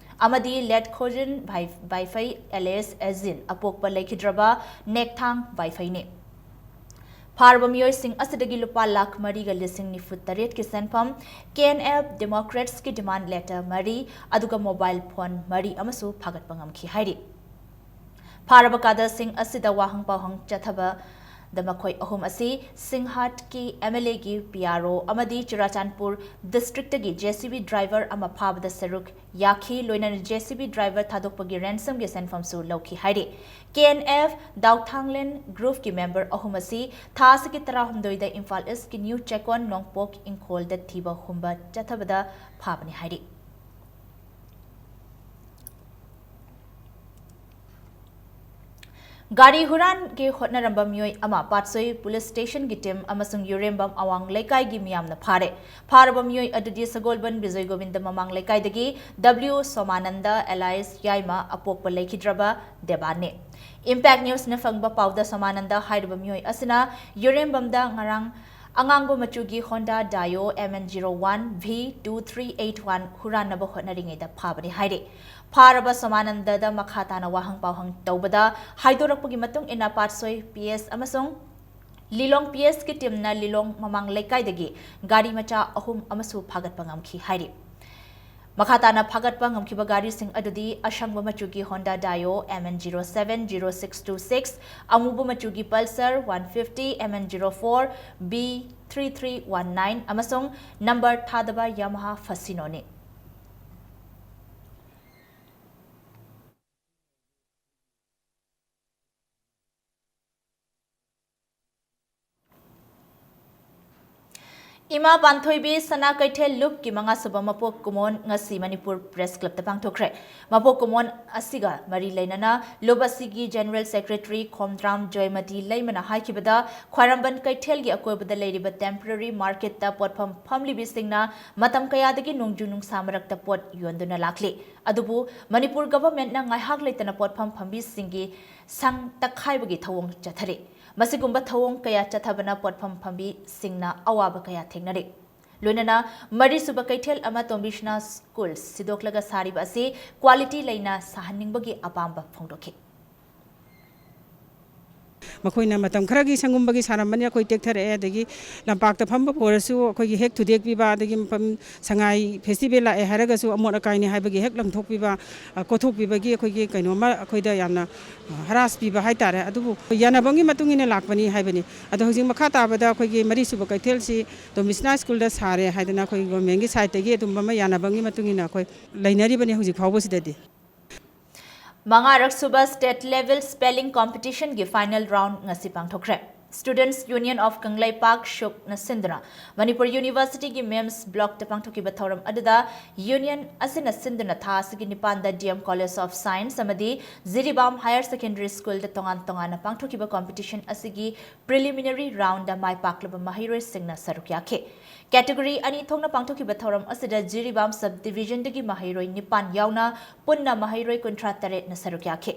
ꯑꯃꯗꯤ ꯂꯦꯠꯈꯣꯖꯤꯟ ꯋꯥꯏꯐꯩ alias ꯑꯦꯖꯤꯟ, ꯑꯄꯣꯛꯄ ꯂꯩꯈꯤꯗ꯭ꯔꯕ ꯅꯦꯛꯊꯥꯡ ꯋꯥꯏꯐꯩꯅꯤ꯫ ꯐꯥꯔꯕ ꯃꯤꯑꯣꯏꯁꯤꯡ ꯑꯁꯤꯗꯒꯤ ꯂꯨꯄꯥ ꯂꯥꯈ ꯃꯔꯤꯒ ꯂꯤꯁꯤꯡ ꯅꯤꯐꯨ ꯇꯔꯦꯠꯀꯤ ꯁꯦꯟꯐꯝ, KNF ꯗꯦꯃꯣꯀ꯭ꯔꯦꯠꯁꯀꯤ ꯗꯤꯃꯥꯟ ꯂꯦꯇꯔ ꯃꯔꯤ, ꯑꯗꯨꯒ ꯃꯣꯕꯥꯏꯜ ꯐꯣꯟ ꯃꯔꯤ ꯑꯃꯁꯨ ꯐꯥꯒꯠꯄ ꯉꯝꯈꯤ ꯍꯥꯏꯔꯤ꯫ ꯐꯥꯔꯕ ꯀꯥꯗꯜꯁꯤꯡ ꯑꯁꯤꯗ ꯋꯥꯍꯪ ꯄꯥꯎꯍꯪ ꯆꯠꯊꯕꯗ ꯃꯈꯣꯏ ꯑꯍꯨꯝ ꯑꯁꯤ ꯁꯤꯡꯍꯥꯠꯀꯤ MLAꯒꯤ PRO ꯑꯃꯗꯤ ꯆꯨꯔꯥꯆꯥꯟꯄꯨꯔ ꯗꯤꯁꯇ꯭ꯔꯤꯛꯇꯒꯤ JCB ꯗ꯭ꯔꯥꯏꯚꯔ ꯑꯃ ꯐꯥꯕꯗ ꯁꯔꯨꯛ ꯌꯥꯈꯤ, ꯂꯣꯏꯅꯅ JCB ꯗ꯭ꯔꯥꯏꯚꯔ ꯊꯥꯗꯣꯛꯄꯒꯤ ꯔꯦꯟꯁꯝꯒꯤ ꯁꯦꯟꯐꯝꯁꯨ ꯂꯧꯈꯤ ꯍꯥꯏꯔꯤ꯫ KNF ꯗꯥꯎꯊꯥꯡꯂꯦꯟ ꯒ꯭ꯔꯨꯞꯀꯤ ꯃꯦꯝꯕꯔ ꯑꯍꯨꯝ ꯑꯁꯤ ꯊꯥ ꯑꯁꯤꯒꯤ ꯇꯔꯥꯍꯨꯝꯗꯣꯏꯗ ꯏꯝꯐꯥꯜ ꯏꯁꯀꯤ ꯅ꯭ꯌꯨ ꯆꯦꯀꯣꯟ ꯅꯣꯡꯄꯣꯛ ꯏꯪꯈꯣꯜꯗ ꯊꯤꯕ ꯍꯨꯝꯕ ꯆꯠꯊꯕꯗ ꯐꯥꯕꯅꯤ ꯍꯥꯏꯔꯤ꯫ ꯒꯥꯔꯤ ꯍꯨꯔꯥꯟꯒꯦ ꯍꯣꯠꯅꯔꯝꯕ ꯃꯤꯑꯣꯏ ꯑꯃ ꯄꯥꯠꯁꯣꯏ ꯄꯨꯂꯤꯁ ꯁ꯭ꯇꯦꯁꯟꯒꯤ ꯇꯤꯝ ꯑꯃꯁꯨꯡ ꯌꯨꯔꯦꯝꯕꯝ ꯑꯋꯥꯡ ꯂꯩꯀꯥꯏꯒꯤ ꯃꯤꯌꯥꯝꯅ ꯐꯥꯔꯦ꯫ ꯐꯥꯔꯕ ꯃꯤꯑꯣꯏ ꯑꯗꯨꯗꯤ ꯁꯒꯣꯜꯕꯟ ꯕꯤꯖꯣꯏ ꯒꯣꯕꯤꯟꯗ ꯃꯃꯥꯡ ꯂꯩꯀꯥꯏꯗꯒꯤ W ꯁꯣꯃꯥꯅꯟꯗ alias ꯌꯥꯏꯃ, ꯑꯄꯣꯛꯄ ꯂꯩꯈꯤꯗ꯭ꯔꯕ ꯗꯦꯕꯥꯟꯅꯤ꯫ ꯏꯝꯄꯦꯛ ꯅ꯭ꯌꯨꯁꯅ ꯐꯪꯕ ꯄꯥꯎꯗ ꯁꯣꯃꯥꯅꯟꯗ ꯍꯥꯏꯔꯤꯕ ꯃꯤꯑꯣꯏ ꯑꯁꯤꯅ ꯌꯨꯔꯦꯝꯕꯝꯗ ꯉꯔꯥꯡ ꯑꯉꯥꯡꯕ ꯃꯆꯨꯒꯤ Honda Dio M N zero one V two three eight one ꯍꯨꯔꯥꯟꯅꯕ ꯍꯣꯠꯅꯔꯤꯉꯩꯗ ꯐꯥꯕꯅꯤ ꯍꯥꯏꯔꯤ꯫ ꯐꯥꯔꯕ ꯁꯣꯃꯥꯅꯟꯗꯗ ꯃꯈꯥ ꯇꯥꯅ ꯋꯥꯍꯪ ꯄꯥꯎꯍꯪ ꯇꯧꯕꯗ ꯍꯥꯏꯗꯣꯔꯛꯄꯒꯤ ꯃꯇꯨꯡ ꯏꯟꯅ, ꯄꯥꯠꯁꯣꯏ P S ꯑꯃꯁꯨꯡ ꯂꯤꯂꯣꯡ P Sꯀꯤ ꯇꯤꯝꯅ ꯂꯤꯂꯣꯡ ꯃꯃꯥꯡ ꯂꯩꯀꯥꯏꯗꯒꯤ ꯒꯥꯔꯤ ꯃꯆꯥ ꯑꯍꯨꯝ ꯑꯃꯁꯨ ꯐꯥꯒꯠꯄ ꯉꯝꯈꯤ ꯍꯥꯏꯔꯤ꯫ ꯃꯈꯥ ꯇꯥꯅ ꯐꯥꯒꯠꯄ ꯉꯝꯈꯤꯕ ꯒꯥꯔꯤꯁꯤꯡ ꯑꯗꯨꯗꯤ ꯑꯁꯪꯕ ꯃꯆꯨꯒꯤ Honda Dio M N zero seven zero six two six, ꯑꯃꯨꯕ ꯃꯆꯨꯒꯤ Pulsar one fifty, M N zero four B three three one nine ꯑꯃꯁꯨꯡ ꯅꯝꯕꯔ ꯊꯥꯗꯕ Yamaha Fascinoꯅꯤ꯫ ꯏꯃꯥ ꯄꯥꯟꯊꯣꯏꯕꯤ ꯁꯅꯥ ꯀꯩꯊꯦꯜ ꯂꯨꯞꯀꯤ ꯃꯉꯥꯁꯨꯕ ꯃꯄꯣꯛ ꯀꯨꯝꯑꯣꯟ ꯉꯁꯤ ꯃꯅꯤꯄꯨꯔ Press Clubꯇ ꯄꯥꯡꯊꯣꯛꯈ꯭ꯔꯦ꯫ ꯃꯄꯣꯛ ꯀꯨꯝꯑꯣꯟ ꯑꯁꯤꯒ ꯃꯔꯤ ꯂꯩꯅꯅ ꯂꯨꯞ ꯑꯁꯤꯒꯤ General Secretary ꯈꯣꯝꯗ꯭ꯔꯥꯝ ꯖꯣꯏꯃꯇꯤ ꯂꯩꯃꯅ ꯍꯥꯏꯈꯤꯕꯗ, ꯈ꯭ꯋꯥꯏꯔꯝꯕꯟ ꯀꯩꯊꯦꯜꯒꯤ ꯑꯀꯣꯏꯕꯗ ꯂꯩꯔꯤꯕ temporary marketꯇ ꯄꯣꯠꯐꯝ ꯐꯝꯂꯤꯕꯤꯁꯤꯡꯅ ꯃꯇꯝ ꯀꯌꯥꯗꯒꯤ ꯅꯣꯡꯖꯨ ꯅꯨꯡꯁꯥ ꯃꯔꯛꯇ ꯄꯣꯠ ꯌꯣꯟꯗꯨꯅ ꯂꯥꯛꯂꯤ꯫ ꯑꯗꯨꯕꯨ ꯃꯅꯤꯄꯨꯔ governmentꯅ ꯉꯥꯏꯍꯥꯛ ꯂꯩꯇꯅ ꯄꯣꯠꯐꯝ ꯐꯝꯕꯤꯁꯤꯡꯒꯤ ꯁꯪ ꯇꯛꯈꯥꯏꯕꯒꯤ ꯊꯧꯑꯣꯡ ꯆꯠꯊꯔꯤ꯫ ꯃꯁꯤꯒꯨꯝꯕ ꯊꯧꯑꯣꯡ ꯀꯌꯥ ꯆꯠꯊꯕꯅ ꯄꯣꯠꯐꯝ ꯐꯝꯕꯤꯁꯤꯡꯅ ꯑꯋꯥꯕ ꯀꯌꯥ ꯊꯦꯡꯅꯔꯤ꯫ ꯂꯣꯏꯅꯅ ꯃꯔꯤꯁꯨꯕ ꯀꯩꯊꯦꯜ ꯑꯃ ꯇꯣꯝꯕꯤꯁꯅꯥ ꯁ꯭ꯀꯨꯜ ꯁꯤꯗꯣꯛꯂꯒ ꯁꯥꯔꯤꯕ ꯑꯁꯤ quality ꯂꯩꯅ ꯁꯥꯍꯟꯅꯤꯡꯕꯒꯤ ꯑꯄꯥꯝꯕ ꯐꯣꯡꯗꯣꯛꯈꯤ꯫ ꯃꯈꯣꯏꯅ ꯃꯇꯝ ꯈꯔꯒꯤ ꯁꯪꯒꯨꯝꯕꯒꯤ ꯁꯥꯔꯝꯕꯅꯤ, ꯑꯩꯈꯣꯏ ꯇꯦꯛꯊꯔꯛꯑꯦ꯫ ꯑꯗꯒꯤ ꯂꯝꯄꯥꯛꯇ ꯐꯝꯕꯕꯨ ꯑꯣꯏꯔꯁꯨ ꯑꯩꯈꯣꯏꯒꯤ ꯍꯦꯛ ꯊꯨꯗꯦꯛꯄꯤꯕ, ꯑꯗꯒꯤ ꯃꯐꯝ ꯁꯉꯥꯏ festival ꯂꯥꯛꯑꯦ ꯍꯥꯏꯔꯒꯁꯨ ꯑꯃꯣꯠ ꯑꯀꯥꯏꯅꯤ ꯍꯥꯏꯕꯒꯤ ꯍꯦꯛ ꯂꯪꯊꯣꯛꯄꯤꯕ, ꯑ, ꯀꯣꯊꯣꯛꯄꯤꯕꯒꯤ ꯑꯩꯈꯣꯏꯒꯤ ꯀꯩꯅꯣꯝꯃ ꯑꯩꯈꯣꯏꯗ ꯌꯥꯝꯅ, ꯑ, harass ꯄꯤꯕ ꯍꯥꯏꯇꯥꯔꯦ꯫ ꯑꯗꯨꯕꯨ ꯌꯥꯅꯕꯒꯤ ꯃꯇꯨꯡ ꯏꯟꯅ ꯂꯥꯛꯄꯅꯤ ꯍꯥꯏꯕꯅꯤ꯫ ꯑꯗꯣ ꯍꯧꯖꯤꯛ ꯃꯈꯥ ꯇꯥꯕꯗ ꯑꯩꯈꯣꯏꯒꯤ ꯃꯔꯤꯁꯨꯕ ꯀꯩꯊꯦꯜꯁꯤ ꯇꯣꯝꯕꯤꯁꯅꯥ ꯁ꯭ꯀꯨꯜꯗ ꯁꯥꯔꯦ ꯍꯥꯏꯗꯅ ꯑꯩꯈꯣꯏ governmentꯀꯤ sideꯇꯒꯤ ꯑꯗꯨꯝꯕ ꯑꯃ ꯌꯥꯅꯕꯒꯤ ꯃꯇꯨꯡ ꯏꯟꯅ ꯑꯩꯈꯣꯏ ꯂꯩꯅꯔꯤꯕꯅꯤ ꯍꯧꯖꯤꯛ ꯐꯥꯎꯕꯁꯤꯗꯗꯤ꯫ ꯃꯉꯥꯔꯛ ꯁꯨꯕ state level spelling competitionꯒꯤ final round ꯉꯁꯤ ꯄꯥꯡꯊꯣꯛꯈ꯭ꯔꯦ꯫ Students Union of ꯀꯪꯂꯩꯄꯥꯛ ꯁꯨꯛꯅ ꯁꯤꯟꯗꯨꯅ ꯃꯅꯤꯄꯨꯔ Universityꯒꯤ MEMS blockꯇ ꯄꯥꯡꯊꯣꯛꯈꯤꯕ ꯊꯧꯔꯝ ꯑꯗꯨꯗ union ꯑꯁꯤꯅ ꯁꯤꯟꯗꯨꯅ ꯊꯥ ꯑꯁꯤꯒꯤ ꯅꯤꯄꯥꯟꯗ D M College of Science ꯑꯃꯗꯤ ꯖꯤꯔꯤꯕꯥꯝ Higher Secondary Schoolꯗ ꯇꯣꯉꯥꯟ ꯇꯣꯉꯥꯟꯅ ꯄꯥꯡꯊꯣꯛꯈꯤꯕ competition ꯑꯁꯤꯒꯤ preliminary roundꯗ ꯃꯥꯏ ꯄꯥꯛꯂꯕ ꯃꯍꯩꯔꯣꯏꯁꯤꯡꯅ ꯁꯔꯨꯛ ꯌꯥꯈꯤ꯫ Category ꯑꯅꯤ ꯊꯣꯛꯅ ꯄꯥꯡꯊꯣꯛꯈꯤꯕ ꯊꯧꯔꯝ ꯑꯁꯤꯗ ꯖꯤꯔꯤꯕꯥꯝ subdivisionꯗꯒꯤ ꯃꯍꯩꯔꯣꯏ ꯅꯤꯄꯥꯟ ꯌꯥꯎꯅ ꯄꯨꯟꯅ ꯃꯍꯩꯔꯣꯏ ꯀꯨꯟꯊ꯭ꯔꯥ ꯇꯔꯦꯠꯅ ꯁꯔꯨꯛ ꯌꯥꯈꯤ꯫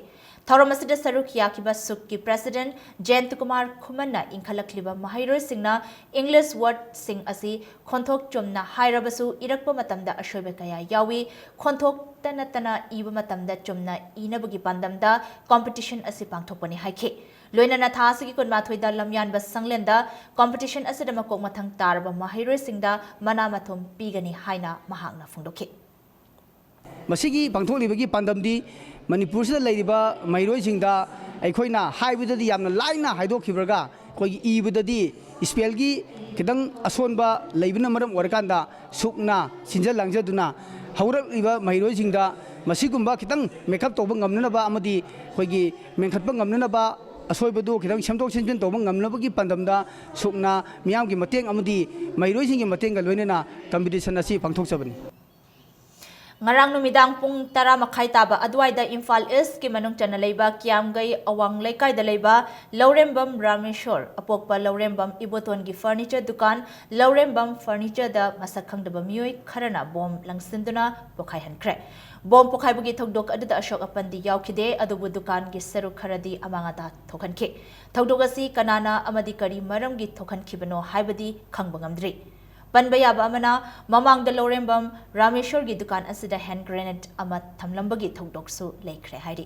ꯊꯧꯔꯝ ꯑꯁꯤꯗ ꯁꯔꯨꯛ ꯌꯥꯈꯤꯕ ꯁꯨꯛꯀꯤ president ꯖꯌꯟꯇ ꯀꯨꯃꯥꯔ ꯈꯨꯃꯟ ꯍꯦꯟꯅ ꯏꯟꯈꯠꯂꯛꯂꯤꯕ ꯃꯍꯩꯔꯣꯏꯁꯤꯡꯅ English wordꯁꯤꯡ ꯑꯁꯤ ꯈꯣꯟꯊꯣꯛ ꯆꯨꯝꯅ ꯍꯥꯏꯔꯕꯁꯨ ꯏꯔꯛꯄ ꯃꯇꯝꯗ ꯑꯁꯣꯏꯕ ꯀꯌꯥ ꯌꯥꯎꯏ꯫ ꯈꯣꯟꯊꯣꯛꯇ ꯅꯠꯇꯅ ꯏꯕ ꯃꯇꯝꯗ ꯆꯨꯝꯅ ꯏꯅꯕꯒꯤ ꯄꯥꯟꯗꯝꯗ competition ꯑꯁꯤ ꯄꯥꯡꯊꯣꯛꯄꯅꯤ ꯍꯥꯏꯈꯤ꯫ ꯂꯣꯏꯅꯅ ꯊꯥ ꯑꯁꯤꯒꯤ ꯀꯨꯟꯃꯥꯊꯣꯏꯗ ꯂꯝꯌꯥꯟꯕ ꯁꯪꯂꯦꯟꯗ competition ꯑꯁꯤꯗ ꯃꯀꯣꯛ ꯃꯊꯪ ꯇꯥꯔꯕ ꯃꯍꯩꯔꯣꯏꯁꯤꯡꯗ ꯃꯅꯥ ꯃꯊꯨꯝ ꯄꯤꯒꯅꯤ ꯍꯥꯏꯅ ꯃꯍꯥꯛꯅ ꯐꯣꯡꯗꯣꯛꯈꯤ꯫ ꯃꯁꯤꯒꯤ ꯄꯥꯡꯊꯣꯛꯂꯤꯕꯒꯤ ꯄꯥꯟꯗꯝꯗꯤ ꯃꯅꯤꯄꯨꯔꯁꯤꯗ ꯂꯩꯔꯤꯕ ꯃꯍꯩꯔꯣꯏꯁꯤꯡꯗ ꯑꯩꯈꯣꯏꯅ ꯍꯥꯏꯕꯗꯗꯤ ꯌꯥꯝꯅ ꯂꯥꯏꯅ ꯍꯥꯏꯗꯣꯛꯈꯤꯕꯒ ꯑꯩꯈꯣꯏꯒꯤ ꯏꯕꯗꯗꯤ spellꯒꯤ ꯈꯤꯇꯪ ꯑꯁꯣꯟꯕ ꯂꯩꯕꯅ ꯃꯔꯝ ꯑꯣꯏꯔꯀꯥꯟꯗ ꯁꯨꯛꯅ ꯁꯤꯟꯖ ꯂꯥꯡꯖꯗꯨꯅ ꯍꯧꯔꯛꯂꯤꯕ ꯃꯍꯩꯔꯣꯏꯁꯤꯡꯗ ꯃꯁꯤꯒꯨꯝꯕ ꯈꯤꯇꯪ makeup ꯇꯧꯕ ꯉꯝꯅꯅꯕ ꯑꯃꯗꯤ ꯑꯩꯈꯣꯏꯒꯤ ꯃꯦꯟꯈꯠꯄ ꯉꯝꯅꯅꯕ ꯑꯁꯣꯏꯕꯗꯨ ꯈꯤꯇꯪ ꯁꯦꯝꯗꯣꯛ ꯁꯦꯝꯖꯤꯟ ꯇꯧꯕ ꯉꯝꯅꯕꯒꯤ ꯄꯥꯟꯗꯝꯗ ꯁꯨꯛꯅ ꯃꯤꯌꯥꯝꯒꯤ ꯃꯇꯦꯡ ꯑꯃꯗꯤ ꯃꯍꯩꯔꯣꯏꯁꯤꯡꯒꯤ ꯃꯇꯦꯡꯒ ꯂꯣꯏꯅꯅ competition ꯑꯁꯤ ꯄꯥꯡꯊꯣꯛꯆꯕꯅꯤ꯫ ꯉꯔꯥꯡ ꯅꯨꯃꯤꯗꯥꯡ ꯄꯨꯡ ꯇꯔꯥ ꯃꯈꯥꯏ ꯇꯥꯕ ꯑꯗꯨꯋꯥꯏꯗ ꯏꯝꯐꯥꯜ Eastꯀꯤ ꯃꯅꯨꯡ ꯆꯟꯅ ꯂꯩꯕ ꯀꯤꯌꯥꯝꯒꯩ ꯑꯋꯥꯡ ꯂꯩꯀꯥꯏꯗ ꯂꯩꯕ ꯂꯧꯔꯦꯝꯕꯝ ꯔꯥꯃꯦꯁꯣꯔ ꯑꯄꯣꯛꯄ ꯂꯧꯔꯦꯝꯕꯝ ꯏꯕꯣꯇꯣꯟꯒꯤ furniture ꯗꯨꯀꯥꯟ ꯂꯧꯔꯦꯝꯕꯝ Furnitureꯗ ꯃꯁꯛ ꯈꯪꯗꯕ ꯃꯤꯑꯣꯏ ꯈꯔꯅ ꯕꯣꯝ ꯂꯪꯁꯤꯟꯗꯨꯅ ꯄꯣꯈꯥꯏꯍꯟꯈ꯭ꯔꯦ꯫ ꯕꯣꯝ ꯄꯣꯈꯥꯏꯕꯒꯤ ꯊꯧꯗꯣꯛ ꯑꯗꯨꯗ ꯑꯁꯣꯛ ꯑꯄꯟꯗꯤ ꯌꯥꯎꯈꯤꯗꯦ, ꯑꯗꯨꯕꯨ ꯗꯨꯀꯥꯟꯒꯤ ꯁꯔꯨꯛ ꯈꯔꯗꯤ ꯑꯃꯥꯡ ꯑꯇꯥ ꯊꯣꯛꯍꯟꯈꯤ꯫ ꯊꯧꯗꯣꯛ ꯑꯁꯤ ꯀꯅꯥꯅ ꯑꯃꯗꯤ ꯀꯔꯤ ꯃꯔꯝꯒꯤ ꯊꯣꯛꯍꯟꯈꯤꯕꯅꯣ ꯍꯥꯏꯕꯗꯤ ꯈꯪꯕ ꯉꯝꯗ꯭ꯔꯤ꯫ ꯄꯟꯕ ꯌꯥꯕ ꯑꯃꯅ, ꯃꯃꯥꯡꯗ ꯂꯧꯔꯦꯝꯕꯝ ꯔꯥꯃꯦꯁꯣꯔꯒꯤ ꯗꯨꯀꯥꯟ ꯑꯁꯤꯗ hand grenade ꯑꯃ ꯊꯝꯂꯝꯕꯒꯤ ꯊꯧꯗꯣꯛꯁꯨ ꯂꯩꯈ꯭ꯔꯦ ꯍꯥꯏꯔꯤ꯫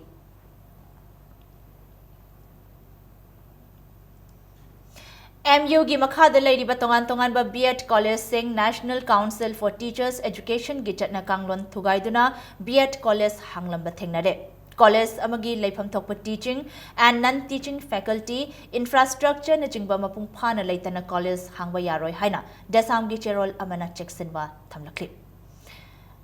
MUꯒꯤ ꯃꯈꯥꯗ ꯂꯩꯔꯤꯕ ꯇꯣꯉꯥꯟ ꯇꯣꯉꯥꯟꯕ B.Ed collegeꯁꯤꯡ National Council for Teachers Educationꯒꯤ ꯆꯠꯅ ꯀꯥꯡꯂꯣꯟ ꯊꯨꯒꯥꯏꯗꯨꯅ B.Ed college ꯍꯥꯡꯂꯝꯕ ꯊꯦꯡꯅꯔꯦ꯫ College ꯑꯃꯒꯤ ꯂꯩꯐꯝ ꯊꯣꯛꯄ teaching and non teaching faculty, infrastructureꯅꯆꯤꯡꯕ ꯃꯄꯨꯡ ꯐꯥꯅ ꯂꯩꯇꯅ college ꯍꯥꯡꯕ ꯌꯥꯔꯣꯏ ꯍꯥꯏꯅ ꯗꯦꯁꯥꯝꯒꯤ ꯆꯦꯔꯣꯜ ꯑꯃꯅ ꯆꯦꯛꯁꯤꯟꯋꯥ ꯊꯝꯂꯛꯂꯤ꯫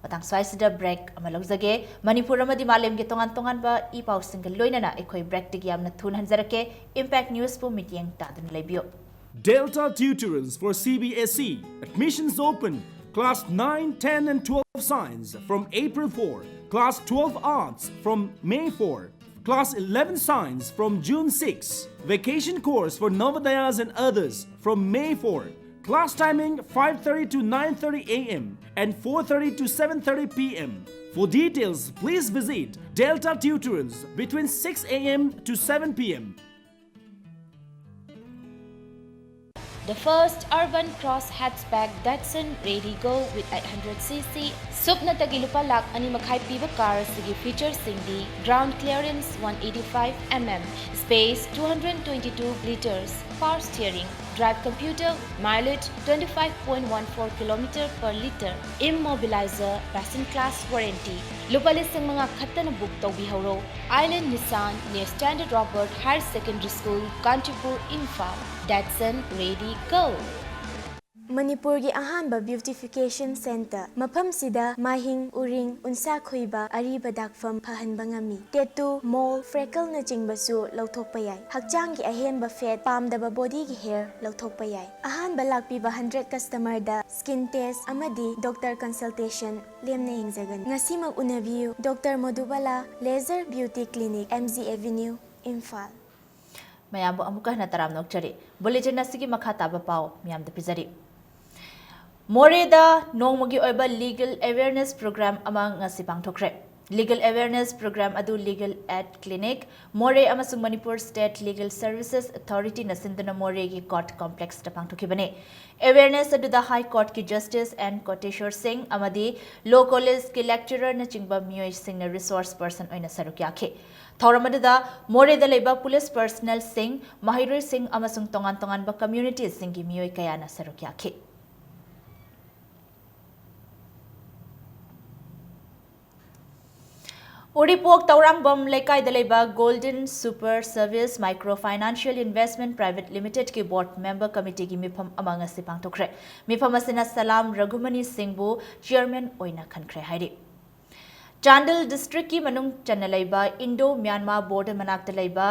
ꯃꯇꯥꯡ ꯁ꯭ꯋꯥꯏꯁꯤꯗ break ꯑꯃ ꯂꯧꯖꯒꯦ꯫ ꯃꯅꯤꯄꯨꯔ ꯑꯃꯗꯤ ꯃꯥꯂꯦꯝꯒꯤ ꯇꯣꯉꯥꯟ ꯇꯣꯉꯥꯟꯕ ꯏ ꯄꯥꯎꯁꯤꯡꯒ ꯂꯣꯏꯅꯅ ꯑꯩꯈꯣꯏ breakꯇꯒꯤ ꯌꯥꯝꯅ ꯊꯨꯅ ꯍꯟꯖꯔꯛꯀꯦ꯫ Impact Newsꯄꯨ ꯃꯤꯠꯌꯦꯡ ꯇꯥꯗꯨꯅ ꯂꯩꯕꯤꯌꯨ꯫ Delta Tutorials for C B S E. Admissions open. Class nine, ten and twelve Science from April four. Class twelve Arts from May four. Class eleven Science from June six. Vacation course for Navodayas and others from May four. Class timing five thirty to nine thirty a m and four thirty to seven thirty p m. For details, please visit Delta Tutorials between six a m to seven p m. The first urban cross hatchback Datsun Ready Go with eight hundred C C, ꯁꯨꯞꯅꯇꯒꯤ ꯂꯨꯄꯥ ꯂꯥꯈ ꯑꯅꯤ ꯃꯈꯥꯏ ꯄꯤꯕ car ꯑꯁꯤꯒꯤ ꯐꯤꯆꯔꯁꯤꯡꯗꯤ: ground clearance one eighty five mm, space two hundred twenty two litres, power steering, drive computer, mileage twenty five point one four kilometre per litre, immobilizer, passenger class warranty꯫ ꯂꯨꯄꯥ ꯂꯤꯁꯤꯡ ꯃꯉꯥ ꯈꯛꯇꯅ book ꯇꯧꯕꯤꯍꯧꯔꯣ꯫ Island Nissan near Standard Robert Higher Secondary School, Kanchipur, Imphal꯫ Datsun Ready Go! ꯃꯅꯤꯄꯨꯔꯒꯤ ꯑꯍꯥꯟꯕ beautification centre. ꯃꯐꯝꯁꯤꯗ ꯃꯥꯏꯍꯤꯡ, ꯎꯔꯤꯡ, ꯎꯟꯁꯥ ꯈꯨꯏꯕ, ꯑꯔꯤꯕ ꯗꯥꯛꯐꯝ ꯐꯍꯟꯕ ꯉꯝꯃꯤ꯫ ꯇꯦꯇꯨ, ꯃꯣꯜ, ꯐ꯭ꯔꯦꯀꯜꯅꯆꯤꯡꯕꯁꯨ ꯂꯧꯊꯣꯛꯄ ꯌꯥꯏ꯫ ꯍꯛꯆꯥꯡꯒꯤ ꯑꯍꯦꯟꯕ ꯐꯦꯠ, ꯄꯥꯝꯗꯕ ꯕꯣꯗꯤꯒꯤ ꯍꯦꯌꯔ ꯂꯧꯊꯣꯛꯄ ꯌꯥꯏ꯫ ꯑꯍꯥꯟꯕ ꯂꯥꯛꯄꯤꯕ ꯍꯟꯗ꯭ꯔꯦꯠ ꯀꯁꯇꯃꯔꯗ ꯁ꯭ꯀꯤꯟ ꯇꯦꯁ ꯑꯃꯗꯤ ꯗꯣꯛꯇꯔ ꯀꯟꯁꯜꯇꯦꯁꯟ ꯂꯦꯝꯅ ꯌꯦꯡꯖꯒꯅꯤ꯫ ꯉꯁꯤꯃꯛ ꯎꯅꯕꯤꯌꯨ꯫ Doctor Modubala laser beauty clinic, M G avenue, Imphal. ꯃꯌꯥꯝꯕꯨ ꯑꯃꯨꯛꯀ ꯍꯟꯅ ꯇꯔꯥꯝꯅ ꯑꯣꯛꯆꯔꯤ꯫ ꯕꯨꯂꯦꯇꯤꯟ ꯑꯁꯤꯒꯤ ꯃꯈꯥ ꯇꯥꯕ ꯄꯥꯎ ꯃꯌꯥꯝꯗ ꯄꯤꯖꯔꯤ꯫ ꯃꯣꯔꯦꯗ ꯅꯣꯡꯃꯒꯤ ꯑꯣꯏꯕ ꯂꯤꯒꯦꯜ ꯑꯦꯋꯦꯌꯔꯅꯦꯁ ꯄ꯭ꯔꯣꯒ꯭ꯔꯥꯝ ꯑꯃ ꯉꯁꯤ ꯄꯥꯡꯊꯣꯛꯈ꯭ꯔꯦ꯫ ꯂꯤꯒꯦꯜ ꯑꯦꯋꯦꯌꯔꯅꯦꯁ ꯄ꯭ꯔꯣꯒ꯭ꯔꯥꯝ ꯑꯗꯨ ꯂꯤꯒꯦꯜ ꯑꯦꯗ ꯀ꯭ꯂꯤꯅꯤꯛ, ꯃꯣꯔꯦ ꯑꯃꯁꯨꯡ ꯃꯅꯤꯄꯨꯔ ꯁ꯭ꯇꯦꯠ ꯂꯤꯒꯦꯜ ꯁꯔꯚꯤꯁꯦꯁ ꯑꯣꯊꯣꯔꯤꯇꯤꯅ ꯁꯤꯟꯗꯨꯅ ꯃꯣꯔꯦꯒꯤ ꯀꯣꯔꯠ ꯀꯣꯝꯄ꯭ꯂꯦꯛꯁꯇ ꯄꯥꯡꯊꯣꯛꯈꯤꯕꯅꯤ꯫ ꯑꯦꯋꯦꯌꯔꯅꯦꯁ ꯑꯗꯨꯗ ꯍꯥꯏ ꯀꯣꯔꯠꯀꯤ ꯖꯁꯇꯤꯁ ꯑꯦꯟ ꯀꯣꯇꯦꯁꯣꯔ ꯁꯤꯡ ꯑꯃꯗꯤ ꯂꯣ ꯀꯣꯂꯦꯖꯀꯤ ꯂꯦꯛꯆꯔꯔꯅꯆꯤꯡꯕ ꯃꯤꯑꯣꯏꯁꯤꯡꯅ ꯔꯤꯁꯣꯔꯁ ꯄꯔꯁꯟ ꯑꯣꯏꯅ ꯁꯔꯨꯛ ꯌꯥꯈꯤ꯫ ꯊꯧꯔꯝ ꯑꯗꯨꯗ ꯃꯣꯔꯦꯗ ꯂꯩꯕ ꯄꯨꯂꯤꯁ ꯄꯔꯁꯅꯦꯜꯁꯤꯡ, ꯃꯍꯩꯔꯣꯏꯁꯤꯡ ꯑꯃꯁꯨꯡ ꯇꯣꯉꯥꯟ ꯇꯣꯉꯥꯟꯕ ꯀꯝꯃ꯭ꯌꯨꯅꯤꯇꯤꯁꯤꯡꯒꯤ ꯃꯤꯑꯣꯏ ꯀꯌꯥꯅ ꯁꯔꯨꯛ ꯌꯥꯈꯤ꯫ ꯎꯔꯤꯄꯣꯛ ꯇꯧꯔꯥꯡꯕꯝ ꯂꯩꯀꯥꯏꯗ ꯂꯩꯕ golden super service micro financial investment private ꯂꯤꯃꯤꯇꯦꯗꯀꯤ ꯕꯣꯔꯗ ꯃꯦꯝꯕꯔ ꯀꯃꯤꯇꯤꯒꯤ ꯃꯤꯐꯝ ꯑꯃ ꯉꯁꯤ ꯄꯥꯡꯊꯣꯛꯈ꯭ꯔꯦ꯫ ꯃꯤꯐꯝ ꯑꯁꯤꯅ ꯁꯂꯥꯝ ꯔꯘꯨꯃꯅꯤ ꯁꯤꯡꯕꯨ ꯆꯤꯌꯔꯃꯦꯟ ꯑꯣꯏꯅ ꯈꯟꯈ꯭ꯔꯦ ꯍꯥꯏꯔꯤ꯫ ꯆꯥꯟꯗꯦꯜ ꯗꯤꯁꯇ꯭ꯔꯤꯛꯀꯤ ꯃꯅꯨꯡ ꯆꯟꯅ ꯂꯩꯕ ꯏꯟꯗꯣ ꯃ꯭ꯌꯥꯟꯃꯥꯔ ꯕꯣꯔꯗꯔ ꯃꯅꯥꯛꯇ ꯂꯩꯕ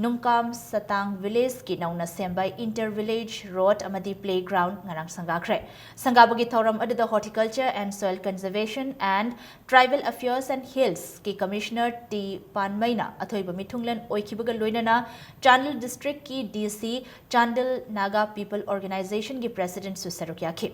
ꯅꯨꯡꯀꯥꯝ ꯁꯇꯥꯡ ꯚꯤꯂꯦꯖꯀꯤ ꯅꯧꯅ ꯁꯦꯝꯕ ꯏꯟꯇꯔ ꯚꯤꯂꯦꯖ ꯔꯣꯗ ꯑꯃꯗꯤ ꯄ꯭ꯂꯦ ꯒ꯭ꯔꯥꯎꯟꯗ ꯉꯔꯥꯡ ꯁꯪꯒꯥꯈ꯭ꯔꯦ꯫ ꯁꯪꯒꯥꯕꯒꯤ ꯊꯧꯔꯝ ꯑꯗꯨꯗ Horticulture and Soil Conservation and Tribal Affairs and Hillsꯀꯤ ꯀꯃꯤꯁꯅꯔ ꯇꯤ ꯄꯥꯟꯃꯩꯅ ꯑꯊꯣꯏꯕ ꯃꯤꯊꯨꯡꯂꯦꯟ ꯑꯣꯏꯈꯤꯕꯒ ꯂꯣꯏꯅꯅ ꯆꯥꯟꯗꯦꯜ ꯗꯤꯁꯇ꯭ꯔꯤꯛꯀꯤ D C, Chandel Naga people ꯑꯣꯔꯒꯅꯥꯏꯖꯦꯁꯟꯒꯤ ꯄ꯭ꯔꯦꯁꯤꯗꯦꯟꯠꯁꯨ ꯁꯔꯨꯛ ꯌꯥꯈꯤ꯫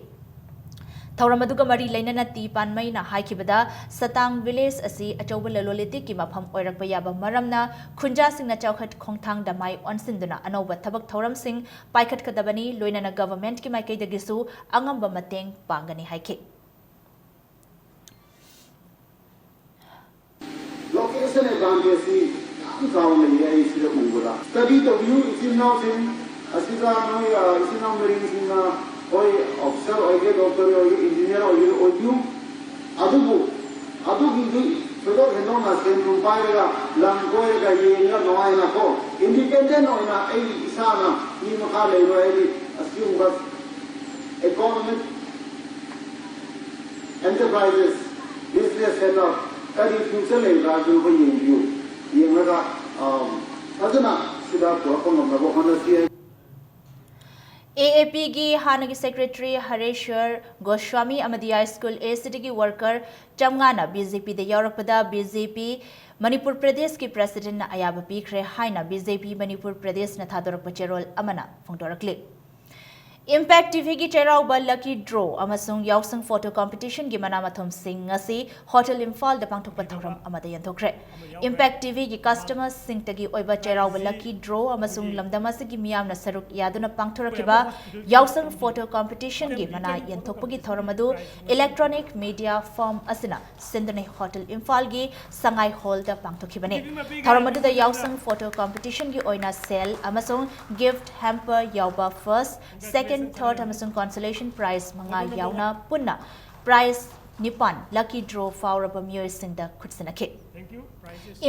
ꯊꯧꯔꯝ ꯑꯗꯨꯒ ꯃꯔꯤ ꯂꯩꯅꯅ ꯇꯤ ꯄꯥꯟꯃꯩꯅ ꯍꯥꯏꯈꯤꯕꯗ, ꯁꯇꯥꯡ ꯚꯤꯂꯦꯖ ꯑꯁꯤ ꯑꯆꯧꯕ ꯂꯂꯣꯟ ꯏꯇꯤꯛꯀꯤ ꯃꯐꯝ ꯑꯣꯏꯔꯛꯄ ꯌꯥꯕ ꯃꯔꯝꯅ, ꯈꯨꯟꯖꯥꯁꯤꯡꯅ ꯆꯥꯎꯈꯠ ꯈꯣꯡꯊꯥꯡꯗ ꯃꯥꯏ ꯑꯣꯟꯁꯤꯟꯗꯨꯅ ꯑꯅꯧꯕ ꯊꯕꯛ ꯊꯧꯔꯝꯁꯤꯡ ꯄꯥꯏꯈꯠꯀꯗꯕꯅꯤ, ꯂꯣꯏꯅꯅ ꯒꯚꯔꯟꯃꯦꯟꯠꯀꯤ ꯃꯥꯏꯀꯩꯗꯒꯤꯁꯨ ꯑꯉꯝꯕ ꯃꯇꯦꯡ ꯄꯥꯡꯒꯅꯤ ꯍꯥꯏꯈꯤ꯫ Location advantageꯁꯤ ꯌꯥꯝ ꯆꯥꯎꯅ ꯂꯩꯌꯦ ꯑꯩ ꯁꯤꯗ ꯎꯕꯗ꯫ Study ꯇꯧꯕꯤꯌꯨ ꯏꯆꯤꯟ ꯏꯅꯥꯎꯁꯤꯡ꯫ ꯑꯁꯤꯗ ꯅꯣꯏ, ꯑ, ꯏꯆꯤꯟ ꯏꯅꯥꯎ ꯃꯔꯤꯡꯁꯤꯡꯅ ꯍꯣꯏ officer ꯑꯣꯏꯒꯦ, doctor ꯑꯣꯏꯒꯦ, engineer ꯑꯣꯏꯒꯦ ꯑꯣꯏꯕꯤꯌꯨ꯫ ꯑꯗꯨꯕꯨ ꯑꯗꯨꯒꯤꯗꯤ ꯊꯣꯏꯗꯣꯛ ꯍꯦꯟꯗꯣꯛꯅ ꯁꯦꯟ ꯊꯨꯝ ꯄꯥꯏꯔꯒ ꯂꯝ ꯀꯣꯏꯔꯒ ꯌꯦꯡꯉꯒ ꯅꯨꯡꯉꯥꯏꯅꯀꯣ, independent ꯑꯣꯏꯅ ꯑꯩ ꯏꯁꯥꯅ ꯃꯤ ꯃꯈꯥ ꯂꯩꯔꯣꯏ꯫ ꯑꯩꯗꯤ ꯑꯁꯤꯒꯨꯝꯕ economic enterprises, business setup ꯀꯔꯤ future ꯂꯩꯕ꯭ꯔꯥ ꯍꯥꯏꯕꯗꯨ ꯑꯩꯈꯣꯏ ꯌꯦꯡꯕꯤꯌꯨ꯫ ꯌꯦꯡꯂꯒ, ꯑꯝ, ꯐꯖꯅ ꯁꯤꯗ ꯄꯨꯔꯛꯄ ꯉꯝꯅꯕ ꯍꯣꯠꯅꯁꯤ꯫ ꯑꯦ ꯑꯦ ꯄꯤꯒꯤ ꯍꯥꯟꯅꯒꯤ ꯁꯦꯀ꯭ꯔꯦꯇꯔꯤ ꯍꯔꯦꯁ꯭ꯋꯔ ꯒꯣꯁ꯭ꯋꯥꯃꯤ ꯑꯃꯗꯤ ꯍꯥꯏ ꯁ꯭ꯀꯨꯜ ꯑꯦ ꯁꯤꯗꯒꯤ ꯋꯥꯔꯀꯔ ꯆꯥꯝꯃꯉꯥꯅ ꯕꯤ ꯖꯦ ꯄꯤꯗ ꯌꯥꯎꯔꯛꯄꯗ ꯕꯤ ꯖꯦ ꯄꯤ ꯃꯅꯤꯄꯨꯔ ꯄ꯭ꯔꯗꯦꯁꯀꯤ ꯄ꯭ꯔꯁꯤꯗꯦꯟꯠꯅ ꯑꯌꯥꯕ ꯄꯤꯈ꯭ꯔꯦ ꯍꯥꯏꯅ ꯕꯤ ꯖꯦ ꯄꯤ ꯃꯅꯤꯄꯨꯔ ꯄ꯭ꯔꯗꯦꯁꯅ ꯊꯥꯗꯣꯔꯛꯄ ꯆꯦꯔꯣꯜ ꯑꯃꯅ ꯐꯣꯡꯗꯣꯔꯛꯂꯤ꯫ ꯏꯝꯄꯦꯛ ꯇꯤ ꯚꯤꯒꯤ ꯆꯩꯔꯥꯎꯕ ꯂꯀꯤ ꯗ꯭ꯔꯣ ꯑꯃꯁꯨꯡ ꯌꯥꯎꯁꯪ ꯐꯣꯇꯣ ꯀꯝꯄꯤꯇꯤꯁꯟꯒꯤ ꯃꯅꯥ ꯃꯊꯨꯝꯁꯤꯡ ꯉꯁꯤ ꯍꯣꯇꯦꯜ ꯏꯝꯐꯥꯜꯗ ꯄꯥꯡꯊꯣꯛꯄ ꯊꯧꯔꯝ ꯑꯃꯗ ꯌꯦꯟꯊꯣꯛꯈ꯭ꯔꯦ꯫ ꯏꯝꯄꯦꯛ ꯇꯤ ꯚꯤꯒꯤ ꯀꯁꯇꯃꯔꯁꯤꯡꯇꯒꯤ ꯑꯣꯏꯕ ꯆꯩꯔꯥꯎꯕ ꯂꯀꯤ ꯗ꯭ꯔꯣ ꯑꯃꯁꯨꯡ ꯂꯝꯗꯝ ꯑꯁꯤꯒꯤ ꯃꯤꯌꯥꯝꯅ ꯁꯔꯨꯛ ꯌꯥꯗꯨꯅ ꯄꯥꯡꯊꯣꯔꯛꯈꯤꯕ ꯌꯥꯎꯁꯪ ꯐꯣꯇꯣ ꯀꯝꯄꯤꯇꯤꯁꯟꯒꯤ ꯃꯅꯥ ꯌꯦꯟꯊꯣꯛꯄꯒꯤ ꯊꯧꯔꯝ ꯑꯗꯨ ꯏꯂꯦꯛꯇ꯭ꯔꯣꯅꯤꯛ ꯃꯤꯗꯤꯌꯥ ꯐꯥꯔꯝ ꯑꯁꯤꯅ ꯁꯤꯟꯗꯨꯅ ꯍꯣꯇꯦꯜ ꯏꯝꯐꯥꯜꯒꯤ ꯁꯉꯥꯏ ꯍꯣꯜꯗ ꯄꯥꯡꯊꯣꯛꯈꯤꯕꯅꯤ꯫ ꯊꯧꯔꯝ ꯑꯗꯨꯗ ꯌꯥꯎꯁꯪ ꯐꯣꯇꯣ ꯀꯝꯄꯤꯇꯤꯁꯟꯒꯤ ꯑꯣꯏꯅ ꯁꯦꯜ ꯑꯃꯁꯨꯡ ꯒꯤꯐꯠ ꯍꯦꯝꯄꯔ ꯌꯥꯎꯕ ꯐꯥꯔꯁ, ꯁꯦꯀꯦꯟ, ꯊꯥꯔꯗ ꯑꯃꯁꯨꯡ ꯀꯣꯟꯁꯣꯂꯦꯁꯟ ꯄ꯭ꯔꯥꯏꯖ ꯃꯉꯥ ꯌꯥꯎꯅ ꯄꯨꯟꯅ ꯄ꯭ꯔꯥꯏꯖ ꯅꯤꯄꯥꯟ ꯂꯀꯤ ꯗ꯭ꯔꯣ ꯐꯥꯎꯔꯕ ꯃꯤꯑꯣꯏꯁꯤꯡꯗ ꯈꯨꯠꯁꯤꯟꯅꯈꯤ꯫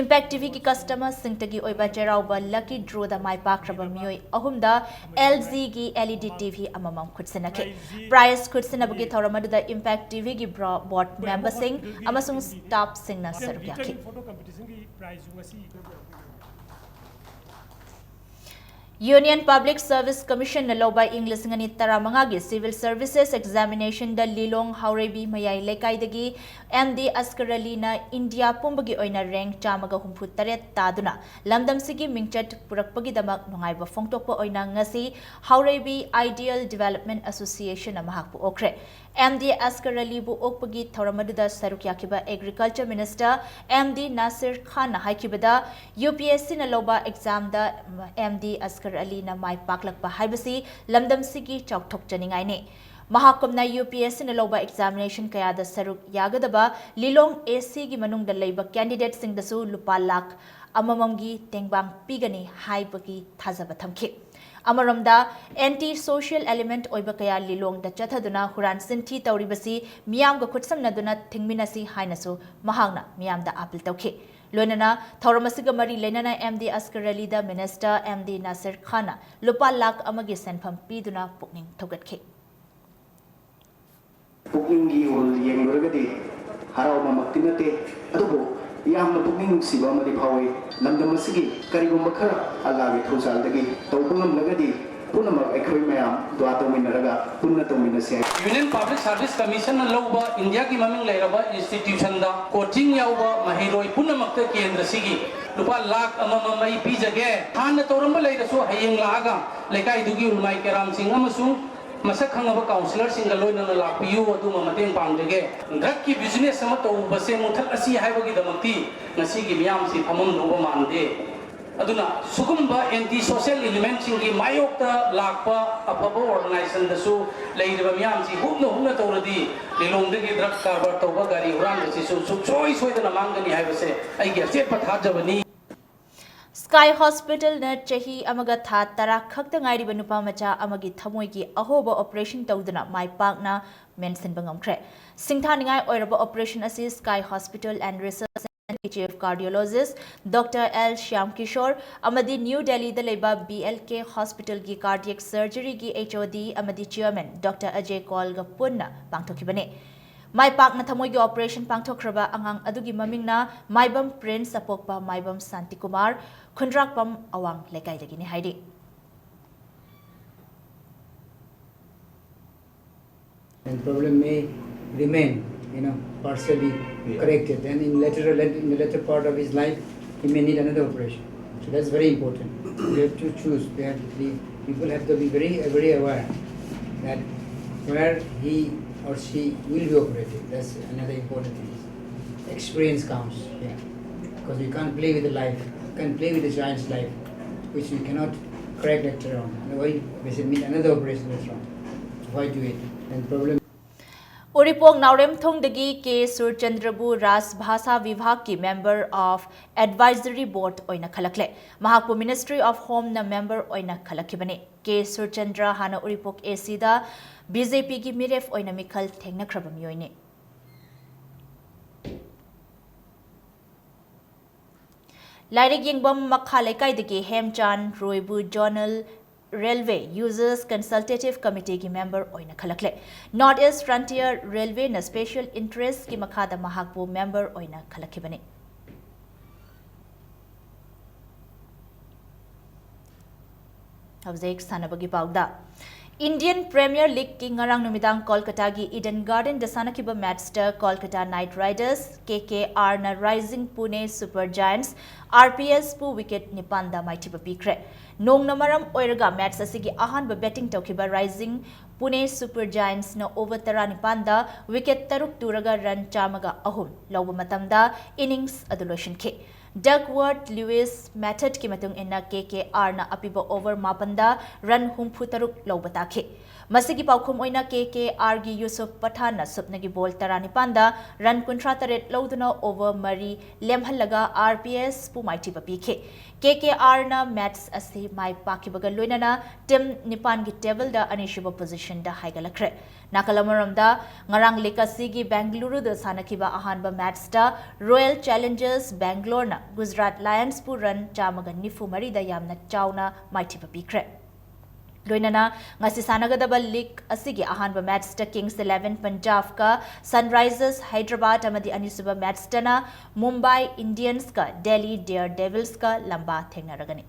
ꯏꯝꯄꯦꯛ ꯇꯤ ꯚꯤꯒꯤ ꯀꯁꯇꯃꯔꯁꯤꯡꯇꯒꯤ ꯑꯣꯏꯕ ꯆꯩꯔꯥꯎꯕ ꯂꯀꯤ ꯗ꯭ꯔꯣꯗ ꯃꯥꯏ ꯄꯥꯛꯈ꯭ꯔꯕ ꯃꯤꯑꯣꯏ ꯑꯍꯨꯝꯗ ꯑꯦꯜ ꯖꯤꯒꯤ L E D T V ꯑꯃꯃꯝ ꯈꯨꯠꯁꯤꯟꯅꯈꯤ꯫ ꯄ꯭ꯔꯥꯏꯖ ꯈꯨꯠꯁꯤꯟꯅꯕꯒꯤ ꯊꯧꯔꯝ ꯑꯗꯨꯗ ꯏꯝꯄꯦꯛ ꯇꯤ ꯚꯤꯒꯤ ꯕ꯭ꯔꯣ-, ꯕꯣꯔꯗ ꯃꯦꯝꯕꯔꯁꯤꯡ ꯑꯃꯁꯨꯡ ꯁ꯭ꯇꯥꯐꯁꯤꯡꯅ ꯁꯔꯨꯛ ꯌꯥꯈꯤ꯫ ꯌꯨꯅꯤꯌꯟ ꯄꯕ꯭ꯂꯤꯛ ꯁꯔꯚꯤꯁ ꯀꯃꯤꯁꯟꯅ ꯂꯧꯕ ꯏꯪ ꯂꯤꯁꯤꯡ ꯑꯅꯤ ꯇꯔꯥꯃꯉꯥꯒꯤ ꯁꯤꯚꯤꯜ ꯁꯔꯚꯤꯁꯦꯁ ꯑꯦꯛꯖꯥꯃꯤꯅꯦꯁꯟꯗ ꯂꯤꯂꯣꯡ ꯍꯥꯎꯔꯩꯕꯤ ꯃꯌꯥꯏ ꯂꯩꯀꯥꯏꯗꯒꯤ ꯑꯦꯝ ꯗꯤ ꯑꯁꯀꯔ ꯑꯂꯤꯅ ꯏꯟꯗꯤꯌꯥ ꯄꯨꯝꯕꯒꯤ ꯑꯣꯏꯅ ꯔꯦꯡꯛ ꯆꯥꯝꯃꯒ ꯍꯨꯝꯐꯨ ꯇꯔꯦꯠ ꯇꯥꯗꯨꯅ ꯂꯝꯗꯝꯁꯤꯒꯤ ꯃꯤꯡꯆꯠ ꯄꯨꯔꯛꯄꯒꯤꯗꯃꯛ ꯅꯨꯡꯉꯥꯏꯕ ꯐꯣꯡꯗꯣꯛꯄ ꯑꯣꯏꯅ ꯉꯁꯤ ꯍꯥꯎꯔꯩꯕꯤ ꯑꯥꯏꯗꯤꯌꯦꯜ ꯗꯤꯚꯦꯂꯞꯃꯦꯟꯠ ꯑꯦꯁꯣꯁꯤꯌꯦꯁꯟꯅ ꯃꯍꯥꯛꯄꯨ ꯑꯣꯛꯈ꯭ꯔꯦ꯫ ꯑꯦꯝ ꯗꯤ ꯑꯁꯀꯔ ꯑꯂꯤꯕꯨ ꯑꯣꯛꯄꯒꯤ ꯊꯧꯔꯝ ꯑꯗꯨꯗ ꯁꯔꯨꯛ ꯌꯥꯈꯤꯕ Agriculture Minister M D Nasir ꯈꯥꯟꯅ ꯍꯥꯏꯈꯤꯕꯗ, ꯌꯨ ꯄꯤ ꯑꯦꯁ ꯁꯤꯅ ꯂꯧꯕ examꯗ ꯑꯦꯝ ꯗꯤ ꯑꯁꯀꯔ ꯑꯂꯤꯅ ꯃꯥꯏ ꯄꯥꯛꯂꯛꯄ ꯍꯥꯏꯕꯁꯤ ꯂꯝꯗꯝꯁꯤꯒꯤ ꯆꯥꯎꯊꯣꯛꯆꯅꯤꯡꯉꯥꯏꯅꯤ꯫ ꯃꯍꯥꯛꯀꯨꯝꯅ ꯌꯨ ꯄꯤ ꯑꯦꯁ ꯁꯤꯅ ꯂꯧꯕ examination ꯀꯌꯥꯗ ꯁꯔꯨꯛ ꯌꯥꯒꯗꯕ ꯂꯤꯂꯣꯡ ꯑꯦ ꯁꯤꯒꯤ ꯃꯅꯨꯡꯗ ꯂꯩꯕ candidateꯁꯤꯡꯗꯁꯨ ꯂꯨꯄꯥ ꯂꯥꯈ ꯑꯃꯃꯝꯒꯤ ꯇꯦꯡꯕꯥꯡ ꯄꯤꯒꯅꯤ ꯍꯥꯏꯕꯒꯤ ꯊꯥꯖꯕ ꯊꯝꯈꯤ꯫ ꯑꯃꯔꯣꯝꯗ, anti social element ꯑꯣꯏꯕ ꯀꯌꯥ ꯂꯤꯂꯣꯡꯗ ꯆꯠꯊꯗꯨꯅ ꯍꯨꯔꯥꯟ ꯆꯤꯟꯊꯤ ꯇꯧꯔꯤꯕꯁꯤ ꯃꯤꯌꯥꯝꯒ ꯈꯨꯠꯁꯝꯅꯗꯨꯅ ꯊꯤꯡꯃꯤꯟꯅꯁꯤ ꯍꯥꯏꯅꯁꯨ ꯃꯍꯥꯛꯅ ꯃꯤꯌꯥꯝꯗ appeal ꯇꯧꯈꯤ꯫ ꯂꯣꯏꯅꯅ ꯊꯧꯔꯝ ꯑꯁꯤꯒ ꯃꯔꯤ ꯂꯩꯅꯅ ꯑꯦꯝ ꯗꯤ ꯑꯁꯀꯔ ꯑꯂꯤꯗ Minister ꯑꯦꯝ ꯗꯤ ꯅꯥꯁꯤꯔ ꯈꯥꯟꯅ ꯂꯨꯄꯥ ꯂꯥꯈ ꯑꯃꯒꯤ ꯁꯦꯟꯐꯝ ꯄꯤꯗꯨꯅ ꯄꯨꯛꯅꯤꯡ ꯊꯧꯒꯠꯈꯤ꯫ ꯄꯨꯛꯅꯤꯡꯒꯤ ꯏꯍꯨꯜ ꯌꯦꯡꯂꯨꯔꯒꯗꯤ ꯍꯔꯥꯎꯕꯃꯛꯇꯤ ꯅꯠꯇꯦ, ꯑꯗꯨꯕꯨ ꯌꯥꯝꯅ ꯄꯨꯛꯅꯤꯡ ꯅꯨꯡꯁꯤꯕ ꯑꯃꯗꯤ ꯐꯥꯎꯏ꯫ ꯂꯝꯗꯝ ꯑꯁꯤꯒꯤ ꯀꯔꯤꯒꯨꯝꯕ ꯈꯔ ꯑꯜꯂꯥꯒꯤ ꯊꯧꯖꯥꯜꯗꯒꯤ ꯇꯧꯕ ꯉꯝꯂꯒꯗꯤ ꯄꯨꯝꯅꯃꯛ ꯑꯩꯈꯣꯏ ꯃꯌꯥꯝ ꯗꯨꯋꯥ ꯇꯧꯃꯤꯟꯅꯔꯒ ꯄꯨꯟꯅ ꯇꯧꯃꯤꯟꯅꯁꯤ ꯍꯥꯏ꯫ Union Public Service Commissionꯅ ꯂꯧꯕ ꯏꯟꯗꯤꯌꯥꯒꯤ ꯃꯃꯤꯡ ꯂꯩꯔꯕ institutionꯗ coaching ꯌꯥꯎꯕ ꯃꯍꯩꯔꯣꯏ ꯄꯨꯝꯅꯃꯛꯇ ꯀꯦꯟꯗ꯭ꯔꯁꯤꯒꯤ ꯂꯨꯄꯥ ꯂꯥꯈ ꯑꯃꯃꯝ ꯑꯩ ꯄꯤꯖꯒꯦ꯫ ꯍꯥꯟꯅ ꯇꯧꯔꯝꯕ ꯂꯩꯔꯁꯨ ꯍꯌꯦꯡ ꯂꯥꯛꯑꯒ ꯂꯩꯀꯥꯏꯗꯨꯒꯤ ꯎꯂꯃꯥꯏ ꯀꯦꯔꯥꯝꯁꯤꯡ ꯑꯃꯁꯨꯡ ꯃꯁꯛ ꯈꯪꯉꯕ councillorꯁꯤꯡꯒ ꯂꯣꯏꯅꯅ ꯂꯥꯛꯄꯤꯌꯨ, ꯑꯗꯨꯃ ꯃꯇꯦꯡ ꯄꯥꯡꯖꯒꯦ꯫ Drugꯀꯤ business ꯑꯃ ꯇꯧꯕꯁꯦ ꯃꯨꯊꯠꯂꯁꯤ ꯍꯥꯏꯕꯒꯤꯗꯃꯛꯇꯤ ꯉꯁꯤꯒꯤ ꯃꯤꯌꯥꯝꯁꯤ ꯐꯝꯐꯝ ꯂꯨꯕ ꯃꯥꯟꯗꯦ꯫ ꯑꯗꯨꯅ ꯁꯤꯒꯨꯝꯕ anti social elementꯁꯤꯡꯒꯤ ꯃꯥꯌꯣꯛꯇ ꯂꯥꯛꯄ ꯑꯐꯕ organisationꯗꯁꯨ ꯂꯩꯔꯤꯕ ꯃꯤꯌꯥꯝꯁꯤ ꯍꯨꯞꯅ ꯍꯨꯞꯅ ꯇꯧꯔꯗꯤ ꯂꯤꯂꯣꯡꯗꯒꯤ drug ꯀꯔꯕꯥꯔ ꯇꯧꯕ ꯒꯥꯔꯤ ꯍꯨꯔꯥꯟꯕꯁꯤꯁꯨ ꯁꯨꯡꯁꯣꯏ ꯁꯣꯏꯗꯅ ꯃꯥꯡꯒꯅꯤ ꯍꯥꯏꯕꯁꯦ ꯑꯩꯒꯤ ꯑꯆꯦꯠꯄ ꯊꯥꯖꯕꯅꯤ꯫ Sky Hospitalꯅ ꯆꯍꯤ ꯑꯃꯒ ꯊꯥ ꯇꯔꯥ ꯈꯛꯇ ꯉꯥꯏꯔꯤꯕ ꯅꯨꯄꯥ ꯃꯆꯥ ꯑꯃꯒꯤ ꯊꯃꯣꯏꯒꯤ ꯑꯍꯣꯕ operation ꯇꯧꯗꯨꯅ ꯃꯥꯏ ꯄꯥꯛꯅ ꯃꯦꯟꯁꯤꯟꯕ ꯉꯝꯈ꯭ꯔꯦ꯫ ꯁꯤꯡꯊꯥꯅꯤꯡꯉꯥꯏ ꯑꯣꯏꯔꯕ operation ꯑꯁꯤ Sky Hospital and Research Centreꯒꯤ Chief Cardiologist Doctor L Shyam Kishore ꯑꯃꯗꯤ New Delhiꯗ ꯂꯩꯕ B L K Hospitalꯒꯤ Cardiac Surgeryꯒꯤ H O D ꯑꯃꯗꯤ Chairman Doctor Ajay Kaulꯒ ꯄꯨꯟꯅ ꯄꯥꯡꯊꯣꯛꯈꯤꯕꯅꯤ꯫ ꯃꯥꯏ ꯄꯥꯛꯅ ꯊꯃꯣꯏꯒꯤ operation ꯄꯥꯡꯊꯣꯛꯈ꯭ꯔꯕ ꯑꯉꯥꯡ ꯑꯗꯨꯒꯤ ꯃꯃꯤꯡꯅ ꯃꯥꯏꯕꯝ Prince, ꯑꯄꯣꯛꯄ ꯃꯥꯏꯕꯝ ꯁꯥꯟꯇꯤꯀꯨꯃꯥꯔ, ꯈꯨꯟꯗ꯭ꯔꯥꯛꯄꯝ ꯑꯋꯥꯡ ꯂꯩꯀꯥꯏꯗꯒꯤꯅꯤ ꯍꯥꯏꯔꯤ꯫ And problem may remain, you know, partially corrected. And in later, in the later part of his life, he may need another operation. So that's very important. We have to choose. We have, the people have to be very, very aware that where he or she will be operating. That's another important thing. Experience counts here. Because you can't play with the life, you can't play with the child's life, which you cannot correct later on. Why? Because it means another operation later on. Why do it? And problem. Uripok ꯅꯥꯎꯔꯦꯝꯊꯣꯡꯗꯒꯤ K ꯁꯨꯔꯆꯟꯗ꯭ꯔꯕꯨ Raj ꯚꯥꯁꯥ ꯚꯤꯚꯥꯒꯀꯤ member of advisory board ꯑꯣꯏꯅ ꯈꯜꯂꯛꯂꯦ꯫ ꯃꯍꯥꯛꯄꯨ Ministry of Homeꯅ member ꯑꯣꯏꯅ ꯈꯜꯂꯛꯈꯤꯕꯅꯤ꯫ ꯀꯦ ꯁꯨꯔꯆꯟꯗ꯭ꯔ ꯍꯥꯟꯅ ꯎꯔꯤꯄꯣꯛ ACꯗ BJPꯒꯤ ꯃꯤꯔꯦꯞ ꯑꯣꯏꯅ ꯃꯤꯈꯜ ꯊꯦꯡꯅꯈ꯭ꯔꯕ ꯃꯤꯑꯣꯏꯅꯤ꯫ ꯂꯥꯏꯔꯤꯛ ꯌꯦꯡꯐꯝ ꯃꯈꯥ ꯂꯩꯀꯥꯏꯗꯒꯤ ꯍꯦꯝꯆꯥꯟ ꯔꯣꯏꯕꯨ Zonal Railway Users Consultative Committeeꯒꯤ member ꯑꯣꯏꯅ ꯈꯜꯂꯛꯂꯦ꯫ North East Frontier Railwayꯅ special interestꯀꯤ ꯃꯈꯥꯗ ꯃꯍꯥꯛꯄꯨ member ꯑꯣꯏꯅ ꯈꯜꯂꯛꯈꯤꯕꯅꯤ꯫ ꯍꯧꯖꯤꯛ ꯁꯥꯟꯅꯕꯒꯤ ꯄꯥꯎꯗ꯫ Indian Premier Leagueꯀꯤ ꯉꯔꯥꯡ ꯅꯨꯃꯤꯗꯥꯡ ꯀꯣꯜꯀꯇꯥꯒꯤ Eden Gardenꯗ ꯁꯥꯟꯅꯈꯤꯕ matchꯇ Kolkata Knight Riders, KKRꯅ Rising Pune Super Giants, RPSꯄꯨ wicket ꯅꯤꯄꯥꯟꯗ ꯃꯥꯏꯊꯤꯕ ꯄꯤꯈ꯭ꯔꯦ꯫ ꯅꯣꯡꯅ ꯃꯔꯝ ꯑꯣꯏꯔꯒ match ꯑꯁꯤꯒꯤ ꯑꯍꯥꯟꯕ batting ꯇꯧꯈꯤꯕ Rising Pune Super Giantsꯅ over ꯇꯔꯥꯅꯤꯄꯥꯟꯗ wicket ꯇꯔꯨꯛ ꯇꯨꯔꯒ run ꯆꯥꯝꯃꯒ ꯑꯍꯨꯝ ꯂꯧꯕ ꯃꯇꯝꯗ innings ꯑꯗꯨ ꯂꯣꯏꯁꯤꯟꯈꯤ꯫ Duckworth Lewis methodꯀꯤ ꯃꯇꯨꯡ ꯏꯟꯅ KKRꯅ ꯑꯄꯤꯕ over ꯃꯥꯄꯟꯗ run ꯍꯨꯝꯐꯨ ꯇꯔꯨꯛ ꯂꯧꯕ ꯇꯥꯈꯤ꯫ ꯃꯁꯤꯒꯤ ꯄꯥꯎꯈꯨꯝ ꯑꯣꯏꯅ KKRꯒꯤ Yusuf Pathanꯅ ꯁꯨꯞꯅꯒꯤ ball ꯇꯔꯥꯅꯤꯄꯥꯟꯗ run ꯀꯨꯟꯊ꯭ꯔꯥ ꯇꯔꯦꯠ ꯂꯧꯗꯨꯅ over ꯃꯔꯤ ꯂꯦꯝꯍꯜꯂꯒ RPSꯄꯨ ꯃꯥꯏꯊꯤꯕ ꯄꯤꯈꯤ꯫ KKRꯅ match ꯑꯁꯤ ꯃꯥꯏ ꯄꯥꯛꯈꯤꯕꯒ ꯂꯣꯏꯅꯅ team ꯅꯤꯄꯥꯟꯒꯤ tableꯗ ꯑꯅꯤꯁꯨꯕ positionꯗ ꯍꯥꯏꯒꯠꯂꯛꯈ꯭ꯔꯦ꯫ ꯅꯥꯀꯜ ꯑꯃꯔꯣꯝꯗ, ꯉꯔꯥꯡ league ꯑꯁꯤꯒꯤ Bengaluruꯗ ꯁꯥꯟꯅꯈꯤꯕ ꯑꯍꯥꯟꯕ matchꯇ Royal Challengers Bangaloreꯅ Gujarat Lionsꯄꯨ run ꯆꯥꯝꯃꯒ ꯅꯤꯐꯨ ꯃꯔꯤꯗ ꯌꯥꯝꯅ ꯆꯥꯎꯅ ꯃꯥꯏꯊꯤꯕ ꯄꯤꯈ꯭ꯔꯦ꯫ ꯂꯣꯏꯅꯅ ꯉꯁꯤ ꯁꯥꯟꯅꯒꯗꯕ league ꯑꯁꯤꯒꯤ ꯑꯍꯥꯟꯕ matchꯇ Kings Eleven Punjabꯀ Sunrisers Hyderabad ꯑꯃꯗꯤ ꯑꯅꯤꯁꯨꯕ matchꯇꯅ Mumbai Indiansꯀ Delhi Daredevilsꯀ ꯂꯝꯕꯥ ꯊꯦꯡꯅꯔꯒꯅꯤ꯫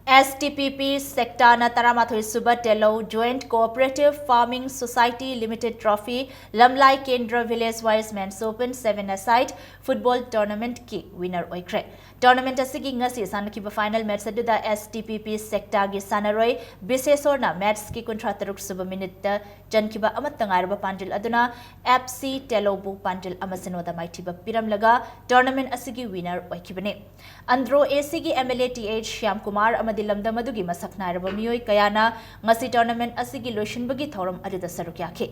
S T P P sector ꯅ ꯇꯔꯥꯃꯥꯊꯣꯏ ꯁꯨꯕ Telo Joint Cooperative Farming Society Limited Trophy Lamlai Kendra Village Wise Men's Open seven-a-side Football Tournament ꯀꯤ winner ꯑꯣꯏꯈ꯭ꯔꯦ꯫ Tournament ꯑꯁꯤꯒꯤ ꯉꯁꯤ ꯁꯥꯟꯅꯈꯤꯕ final match ꯑꯗꯨꯗ S T P P sector ꯒꯤ ꯁꯥꯟꯅꯔꯣꯏ ꯕꯤꯁꯦꯁꯣꯔꯅ match ꯀꯤ ꯀꯨꯟꯊ꯭ꯔꯥ ꯇꯔꯨꯛ ꯁꯨꯕ minute ꯇ ꯆꯟꯈꯤꯕ ꯑꯃꯠꯇ ꯉꯥꯏꯔꯕ ꯄꯥꯟꯖꯤꯜ ꯑꯗꯨꯅ F C Telo ꯕꯨ ꯄꯥꯟꯖꯤꯜ ꯑꯃ ꯁꯤꯅꯣꯗ ꯃꯥꯏꯊꯤꯕ ꯄꯤꯔꯝꯂꯒ tournament ꯑꯁꯤꯒꯤ winner ꯑꯣꯏꯈꯤꯕꯅꯤ꯫ Andro A C ꯒꯤ M L A T H Shyamkumar ꯑꯃꯗꯤ ꯂꯝꯗꯝ ꯑꯗꯨꯒꯤ ꯃꯁꯛ ꯅꯥꯏꯔꯕ ꯃꯤꯑꯣꯏ ꯀꯌꯥꯅ ꯉꯁꯤ tournament ꯑꯁꯤꯒꯤ ꯂꯣꯏꯁꯤꯟꯕꯒꯤ ꯊꯧꯔꯝ ꯑꯗꯨꯗ ꯁꯔꯨꯛ ꯌꯥꯈꯤ꯫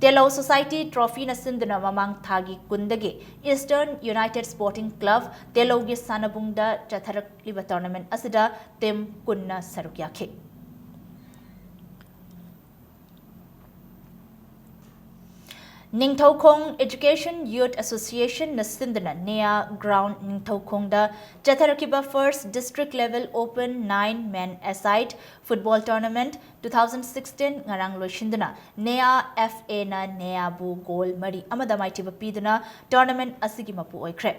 Telo Society trophy ꯅ ꯁꯤꯟꯗꯨꯅ ꯃꯃꯥꯡ ꯊꯥꯒꯤ ꯀꯨꯟꯗꯒꯤ Eastern United Sporting Club Telo ꯒꯤ ꯁꯥꯟꯅꯕꯨꯡꯗ ꯆꯠꯊꯔꯛꯂꯤꯕ tournament ꯑꯁꯤꯗ team ꯀꯨꯟꯅ ꯁꯔꯨꯛ ꯌꯥꯈꯤ꯫ ꯅꯤꯡꯊꯧꯈꯣꯡ Education Youth Association ꯅ ꯁꯤꯟꯗꯨꯅ ꯅꯦꯌꯥ ground ꯅꯤꯡꯊꯧꯈꯣꯡꯗ ꯆꯠꯊꯔꯛꯈꯤꯕ first district level open nine man-a-side football tournament two thousand sixteen ꯉꯔꯥꯡ ꯂꯣꯏꯁꯤꯟꯗꯨꯅ ꯅꯦꯌꯥ F A ꯅ ꯅꯦꯌꯥꯕꯨ goal ꯃꯔꯤ ꯑꯃꯗ ꯃꯥꯏꯊꯤꯕ ꯄꯤꯗꯨꯅ tournament ꯑꯁꯤꯒꯤ ꯃꯄꯨ ꯑꯣꯏꯈ꯭ꯔꯦ꯫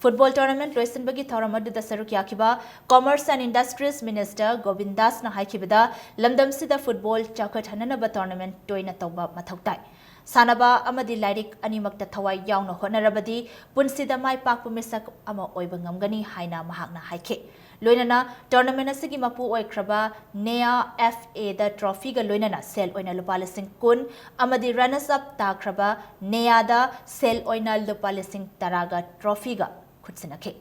Football tournament ꯂꯣꯏꯁꯤꯟꯕꯒꯤ ꯊꯧꯔꯝ ꯑꯗꯨꯗ ꯁꯔꯨꯛ ꯌꯥꯈꯤꯕ Commerce and Industries Minister Gobin ꯗꯥꯁꯅ ꯍꯥꯏꯈꯤꯕꯗ, ꯂꯝꯗꯝꯁꯤꯗ football ꯆꯥꯎꯈꯠꯍꯟꯅꯅꯕ tournament ꯇꯣꯏꯅ ꯇꯧꯕ ꯃꯊꯧ ꯇꯥꯏ꯫ ꯁꯥꯟꯅꯕ ꯑꯃꯗꯤ ꯂꯥꯏꯔꯤꯛ ꯑꯅꯤꯃꯛꯇ ꯊꯋꯥꯏ ꯌꯥꯎꯅ ꯍꯣꯠꯅꯔꯕꯗꯤ ꯄꯨꯟꯁꯤꯗ ꯃꯥꯏ ꯄꯥꯛꯄ ꯃꯤꯁꯛ ꯑꯃ ꯑꯣꯏꯕ ꯉꯝꯒꯅꯤ ꯍꯥꯏꯅ ꯃꯍꯥꯛꯅ ꯍꯥꯏꯈꯤ꯫ ꯂꯣꯏꯅꯅ tournament ꯑꯁꯤꯒꯤ ꯃꯄꯨ ꯑꯣꯏꯈ꯭ꯔꯕ ꯅꯦꯌꯥ F A ꯗ trophy ꯒ ꯂꯣꯏꯅꯅ ꯁꯦꯜ ꯑꯣꯏꯅ ꯂꯨꯄꯥ ꯂꯤꯁꯤꯡ ꯀꯨꯟ ꯑꯃꯗꯤ runners up ꯇꯥꯈ꯭ꯔꯕ ꯅꯦꯌꯥꯗ ꯁꯦꯜ ꯑꯣꯏꯅ ꯂꯨꯄꯥ ꯂꯤꯁꯤꯡ ꯇꯔꯥꯒ trophy ꯒ ꯈꯨꯠꯁꯤꯟꯅꯈꯤ꯫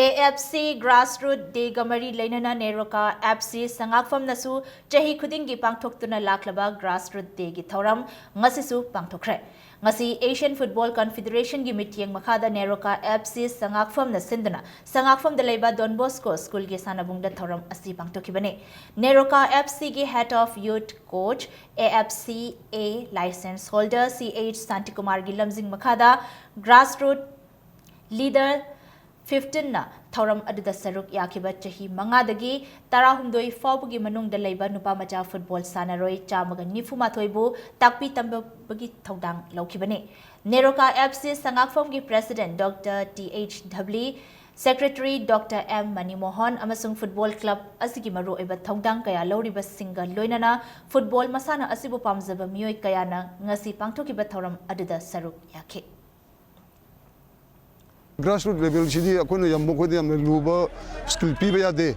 A F C Grassroot Day ꯒ ꯃꯔꯤ ꯂꯩꯅꯅ ꯅꯦꯔꯣꯀꯥ F C ꯁꯉꯥꯛꯐꯝꯅꯁꯨ ꯆꯍꯤ ꯈꯨꯗꯤꯡꯒꯤ ꯄꯥꯡꯊꯣꯛꯇꯨꯅ ꯂꯥꯛꯂꯕ Grassroot Day ꯒꯤ ꯊꯧꯔꯝ ꯉꯁꯤꯁꯨ ꯄꯥꯡꯊꯣꯛꯈ꯭ꯔꯦ꯫ ꯉꯁꯤ Asian Football Confederation ꯒꯤ ꯃꯤꯠꯌꯦꯡ ꯃꯈꯥꯗ ꯅꯦꯔꯣꯀꯥ F C ꯁꯉꯥꯛꯐꯝꯅ ꯁꯤꯟꯗꯨꯅ ꯁꯉꯥꯛꯐꯝꯗ ꯂꯩꯕ Don Bosco School ꯒꯤ ꯁꯥꯟꯅꯕꯨꯡꯗ ꯊꯧꯔꯝ ꯑꯁꯤ ꯄꯥꯡꯊꯣꯛꯈꯤꯕꯅꯤ꯫ ꯅꯦꯔꯣꯀꯥ F C ꯒꯤ Head of Youth Coach, A F C A license holder C H ꯁꯥꯟꯇꯤꯀꯨꯃꯥꯔꯒꯤ ꯂꯝꯖꯤꯡ ꯃꯈꯥꯗ Grassroot Leader ꯐꯤꯐꯇꯤꯟꯅ ꯊꯧꯔꯝ ꯑꯗꯨꯗ ꯁꯔꯨꯛ ꯌꯥꯈꯤꯕ ꯆꯍꯤ ꯃꯉꯥꯗꯒꯤ ꯇꯔꯥꯍꯨꯝꯗꯣꯏ ꯐꯥꯎꯕꯒꯤ ꯃꯅꯨꯡꯗ ꯂꯩꯕ ꯅꯨꯄꯥ ꯃꯆꯥ ꯐꯨꯠꯕꯣꯜ ꯁꯥꯟꯅꯔꯣꯏ ꯆꯥꯝꯃꯒ ꯅꯤꯐꯨ ꯃꯥꯊꯣꯏꯕꯨ ꯇꯥꯛꯄꯤ ꯇꯝꯕꯤꯕꯒꯤ ꯊꯧꯗꯥꯡ ꯂꯧꯈꯤꯕꯅꯤ꯫ ꯅꯦꯔꯣꯀꯥ ꯑꯦꯐ ꯁꯤ ꯁꯉꯥꯛꯐꯝꯒꯤ president doctor T H Dhabali, secretary doctor M Manimohan ꯑꯃꯁꯨꯡ ꯐꯨꯠꯕꯣꯜ ꯀ꯭ꯂꯕ ꯑꯁꯤꯒꯤ ꯃꯔꯨꯑꯣꯏꯕ ꯊꯧꯗꯥꯡ ꯀꯌꯥ ꯂꯧꯔꯤꯕꯁꯤꯡꯒ ꯂꯣꯏꯅꯅ ꯐꯨꯠꯕꯣꯜ ꯃꯁꯥꯟꯅ ꯑꯁꯤꯕꯨ ꯄꯥꯝꯖꯕ ꯃꯤꯑꯣꯏ ꯀꯌꯥꯅ ꯉꯁꯤ ꯄꯥꯡꯊꯣꯛꯈꯤꯕ ꯊꯧꯔꯝ ꯑꯗꯨꯗ ꯁꯔꯨꯛ ꯌꯥꯈꯤ꯫ Grassroot levelꯁꯤꯗꯤ ꯑꯩꯈꯣꯏꯅ ꯌꯥꯝ ꯃꯈꯣꯏꯗ ꯌꯥꯝꯅ ꯂꯨꯕ skill ꯄꯤꯕ ꯌꯥꯗꯦ꯫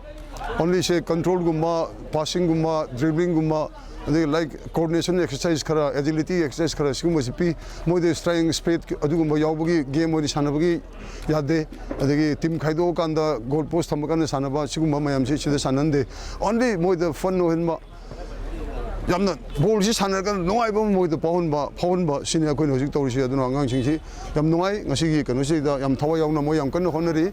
Only ꯁꯦ controlꯒꯨꯝꯕ, passingꯒꯨꯝꯕ, dribblingꯒꯨꯝꯕ, ꯑꯗꯒꯤ like coordination exercise ꯈꯔ, agility exercise ꯈꯔ ꯁꯤꯒꯨꯝꯕꯁꯤ ꯄꯤ꯫ ꯃꯣꯏꯗ striking, speed ꯑꯗꯨꯒꯨꯝꯕ ꯌꯥꯎꯕꯒꯤ game ꯑꯣꯏꯅ ꯁꯥꯟꯅꯕꯒꯤ ꯌꯥꯗꯦ꯫ ꯑꯗꯒꯤ team ꯈꯥꯏꯗꯣꯛꯑꯀꯥꯟꯗ goal post ꯊꯝꯃꯀꯥꯟꯗ ꯁꯥꯟꯅꯕ ꯁꯤꯒꯨꯝꯕ ꯃꯌꯥꯝꯁꯤ ꯁꯤꯗ ꯁꯥꯟꯅꯍꯟꯗꯦ꯫ Only ꯃꯣꯏꯗ fun ꯑꯣꯏꯍꯟꯕ, ꯌꯥꯝꯅ ꯕꯣꯜꯁꯤ ꯁꯥꯟꯅꯔꯒ ꯅꯨꯡꯉꯥꯏꯕ ꯑꯃ ꯃꯣꯏꯗ ꯐꯥꯎꯍꯟꯕ, ꯐꯥꯎꯍꯟꯕ ꯁꯤꯅꯤ ꯑꯩꯈꯣꯏꯅ ꯍꯧꯖꯤꯛ ꯇꯧꯔꯤꯁꯤ꯫ ꯑꯗꯨꯅ ꯑꯉꯥꯡꯁꯤꯡꯁꯤ ꯌꯥꯝ ꯅꯨꯡꯉꯥꯏ꯫ ꯉꯁꯤꯒꯤ ꯀꯩꯅꯣꯁꯤꯗ ꯌꯥꯝ ꯊꯋꯥꯏ ꯌꯥꯎꯅ ꯃꯣꯏ ꯌꯥꯝ ꯀꯟꯅ ꯍꯣꯠꯅꯔꯤ꯫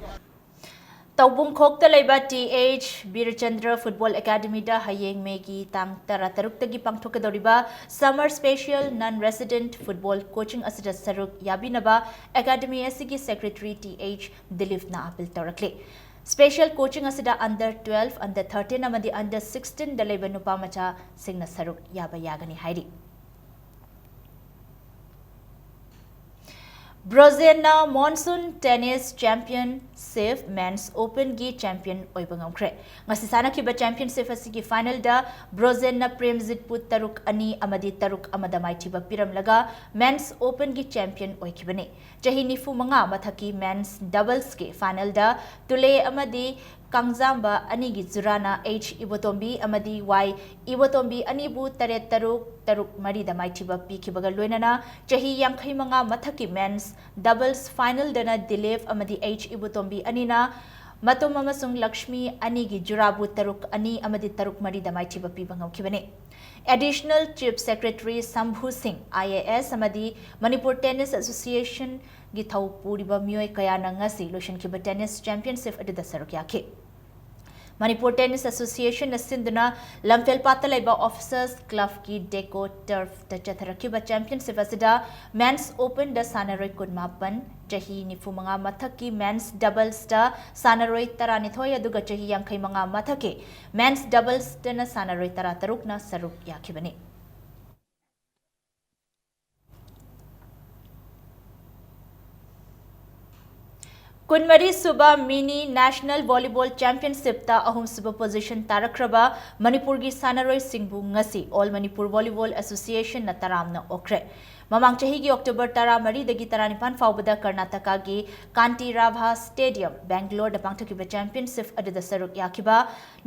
ꯇꯧꯕꯨꯡꯈꯣꯛꯇ ꯂꯩꯕ ꯇꯤ ꯑꯩꯆ ꯕꯤꯔꯆꯟꯗ꯭ꯔ ꯐꯨꯠꯕꯣꯜ ꯑꯦꯀꯥꯗꯃꯤꯗ ꯍꯌꯦꯡ ꯃꯦꯒꯤ ꯇꯥꯡ ꯇꯔꯥꯇꯔꯨꯛꯇꯒꯤ ꯄꯥꯡꯊꯣꯛꯀꯗꯧꯔꯤꯕ Summer Special Non Resident Football Coaching ꯑꯁꯤꯗ ꯁꯔꯨꯛ ꯌꯥꯕꯤꯅꯕ ꯑꯦꯀꯥꯗꯃꯤ ꯑꯁꯤꯒꯤ ꯁꯦꯀ꯭ꯔꯦꯇꯔꯤ ꯇꯤ ꯑꯩꯆ ꯗꯤꯂꯤꯞꯅ ꯑꯥꯄꯤꯜ ꯇꯧꯔꯛꯂꯤ꯫ Special coaching ꯑꯁꯤꯗ under twelve, under thirteen ꯑꯃꯗꯤ under sixteenꯗ ꯂꯩꯕ ꯅꯨꯄꯥ ꯃꯆꯥꯁꯤꯡꯅ ꯁꯔꯨꯛ ꯌꯥꯕ ꯌꯥꯒꯅꯤ ꯍꯥꯏꯔꯤ꯫ ꯕ꯭ꯔꯣꯖꯦꯟꯅ Monsoon Tennis Championship Men's Openꯒꯤ champion ꯑꯣꯏꯕ ꯉꯝꯈ꯭ꯔꯦ꯫ ꯉꯁꯤ ꯁꯥꯟꯅꯈꯤꯕ championship ꯑꯁꯤꯒꯤ finalꯗ ꯕ꯭ꯔꯣꯖꯦꯟꯅ ꯄ꯭ꯔꯦꯝꯖꯤꯠꯄꯨ ꯇꯔꯨꯛ ꯑꯅꯤ ꯑꯃꯗꯤ ꯇꯔꯨꯛ ꯑꯃꯗ ꯃꯥꯏꯊꯤꯕ ꯄꯤꯔꯝꯂꯒ Men's Openꯒꯤ champion ꯑꯣꯏꯈꯤꯕꯅꯤ꯫ ꯆꯍꯤ ꯅꯤꯐꯨ ꯃꯉꯥ ꯃꯊꯛꯀꯤ men's doublesꯀꯤ finalꯗ ꯇꯨꯂꯦ ꯑꯃꯗꯤ ꯀꯥꯡꯖꯥꯝꯕ ꯑꯅꯤꯒꯤ ꯖꯨꯔꯥꯅ ꯑꯩꯆ ꯏꯕꯣꯇꯣꯝꯕꯤ ꯑꯃꯗꯤ ꯋꯥꯏ ꯏꯕꯣꯇꯣꯝꯕꯤ ꯑꯅꯤꯕꯨ ꯇꯔꯦꯠ ꯇꯔꯨꯛ, ꯇꯔꯨꯛ ꯃꯔꯤꯗ ꯃꯥꯏꯊꯤꯕ ꯄꯤꯈꯤꯕꯒ ꯂꯣꯏꯅꯅ ꯆꯍꯤ ꯌꯥꯡꯈꯩ ꯃꯉꯥ ꯃꯊꯛꯀꯤ men's doubles finalꯗꯅ ꯗꯤꯂꯤꯞ ꯑꯃꯗꯤ ꯑꯩꯆ ꯏꯕꯣꯇꯣꯝꯕꯤ ꯑꯅꯤꯅ ꯃꯇꯨꯝ ꯑꯃꯁꯨꯡ ꯂꯛꯁꯃꯤ ꯑꯅꯤꯒꯤ ꯖꯨꯔꯥꯕꯨ ꯇꯔꯨꯛ ꯑꯅꯤ ꯑꯃꯗꯤ ꯇꯔꯨꯛ ꯃꯔꯤꯗ ꯃꯥꯏꯊꯤꯕ ꯄꯤꯕ ꯉꯝꯈꯤꯕꯅꯤ꯫ Additional Chief Secretary ꯁꯝꯚꯨ ꯁꯤꯡ, ꯑꯥꯏ ꯑꯦ ꯑꯦꯁ, ꯑꯃꯗꯤ Manipur Tennis Associationꯒꯤ ꯊꯧ ꯄꯨꯔꯤꯕ ꯃꯤꯑꯣꯏ ꯀꯌꯥꯅ ꯉꯁꯤ ꯂꯣꯏꯁꯤꯟꯈꯤꯕ tennis championship ꯑꯗꯨꯗ ꯁꯔꯨꯛ ꯌꯥꯈꯤ꯫ ꯃꯅꯤꯄꯨꯔ ꯇꯦꯅꯤꯁ ꯑꯦꯁꯣꯁꯤꯌꯦꯁꯟꯅ ꯁꯤꯟꯗꯨꯅ ꯂꯝꯐꯦꯜꯄꯥꯠꯇ ꯂꯩꯕ ꯑꯣꯐꯤꯁꯔꯁ ꯀ꯭ꯂꯕꯀꯤ ꯗꯦꯀꯣ ꯇꯔꯐꯇ ꯆꯠꯊꯔꯛꯈꯤꯕ ꯆꯦꯝꯄꯤꯌꯟꯁꯤꯞ ꯑꯁꯤꯗ ꯃꯦꯟꯁ ꯑꯣꯄꯟꯗ ꯁꯥꯟꯅꯔꯣꯏ ꯀꯨꯟꯃꯥꯄꯟ, ꯆꯍꯤ ꯅꯤꯐꯨꯃꯉꯥ ꯃꯊꯛꯀꯤ ꯃꯦꯟꯁ ꯗꯕꯜꯁꯇ ꯁꯥꯟꯅꯔꯣꯏ ꯇꯔꯥꯅꯤꯊꯣꯏ, ꯑꯗꯨꯒ ꯆꯍꯤ ꯌꯥꯡꯈꯩ ꯃꯉꯥ ꯃꯊꯛꯀꯤ ꯃꯦꯟꯁ ꯗꯕꯜꯁꯇꯅ ꯁꯥꯟꯅꯔꯣꯏ ꯇꯔꯥꯇꯔꯨꯛꯅ ꯁꯔꯨꯛ ꯌꯥꯈꯤꯕꯅꯤ꯫ ꯀꯨꯟꯃꯔꯤ ꯁꯨꯕ ꯃꯤꯅꯤ ꯅꯦꯁꯅꯦꯜ ꯚꯣꯂꯤꯕꯣꯜ ꯆꯦꯝꯄꯤꯌꯟꯁꯤꯞꯇ ꯑꯍꯨꯝꯁꯨꯕ ꯄꯣꯖꯤꯁꯟ ꯇꯥꯔꯛꯈ꯭ꯔꯕ ꯃꯅꯤꯄꯨꯔꯒꯤ ꯁꯥꯟꯅꯔꯣꯏꯁꯤꯡꯕꯨ ꯉꯁꯤ ꯑꯣꯜ ꯃꯅꯤꯄꯨꯔ ꯚꯣꯂꯤꯕꯣꯜ ꯑꯦꯁꯣꯁꯤꯌꯦꯁꯟꯅ ꯇꯔꯥꯝꯅ ꯑꯣꯛꯈ꯭ꯔꯦ꯫ ꯃꯃꯥꯡ ꯆꯍꯤꯒꯤ ꯑꯣꯛꯇꯣꯕꯔ ꯇꯔꯥꯃꯔꯤꯗꯒꯤ ꯇꯔꯥꯅꯤꯄꯥꯟ ꯐꯥꯎꯕꯗ ꯀꯔꯅꯥꯇꯀꯥꯒꯤ ꯀꯥꯟꯇꯤ ꯔꯥꯚꯥ ꯁ꯭ꯇꯦꯗꯤꯌꯝ, ꯕꯦꯡꯒꯂꯣꯔꯗ ꯄꯥꯡꯊꯣꯛꯈꯤꯕ ꯆꯦꯝꯄꯤꯌꯟꯁꯤꯞ ꯑꯗꯨꯗ ꯁꯔꯨꯛ ꯌꯥꯈꯤꯕ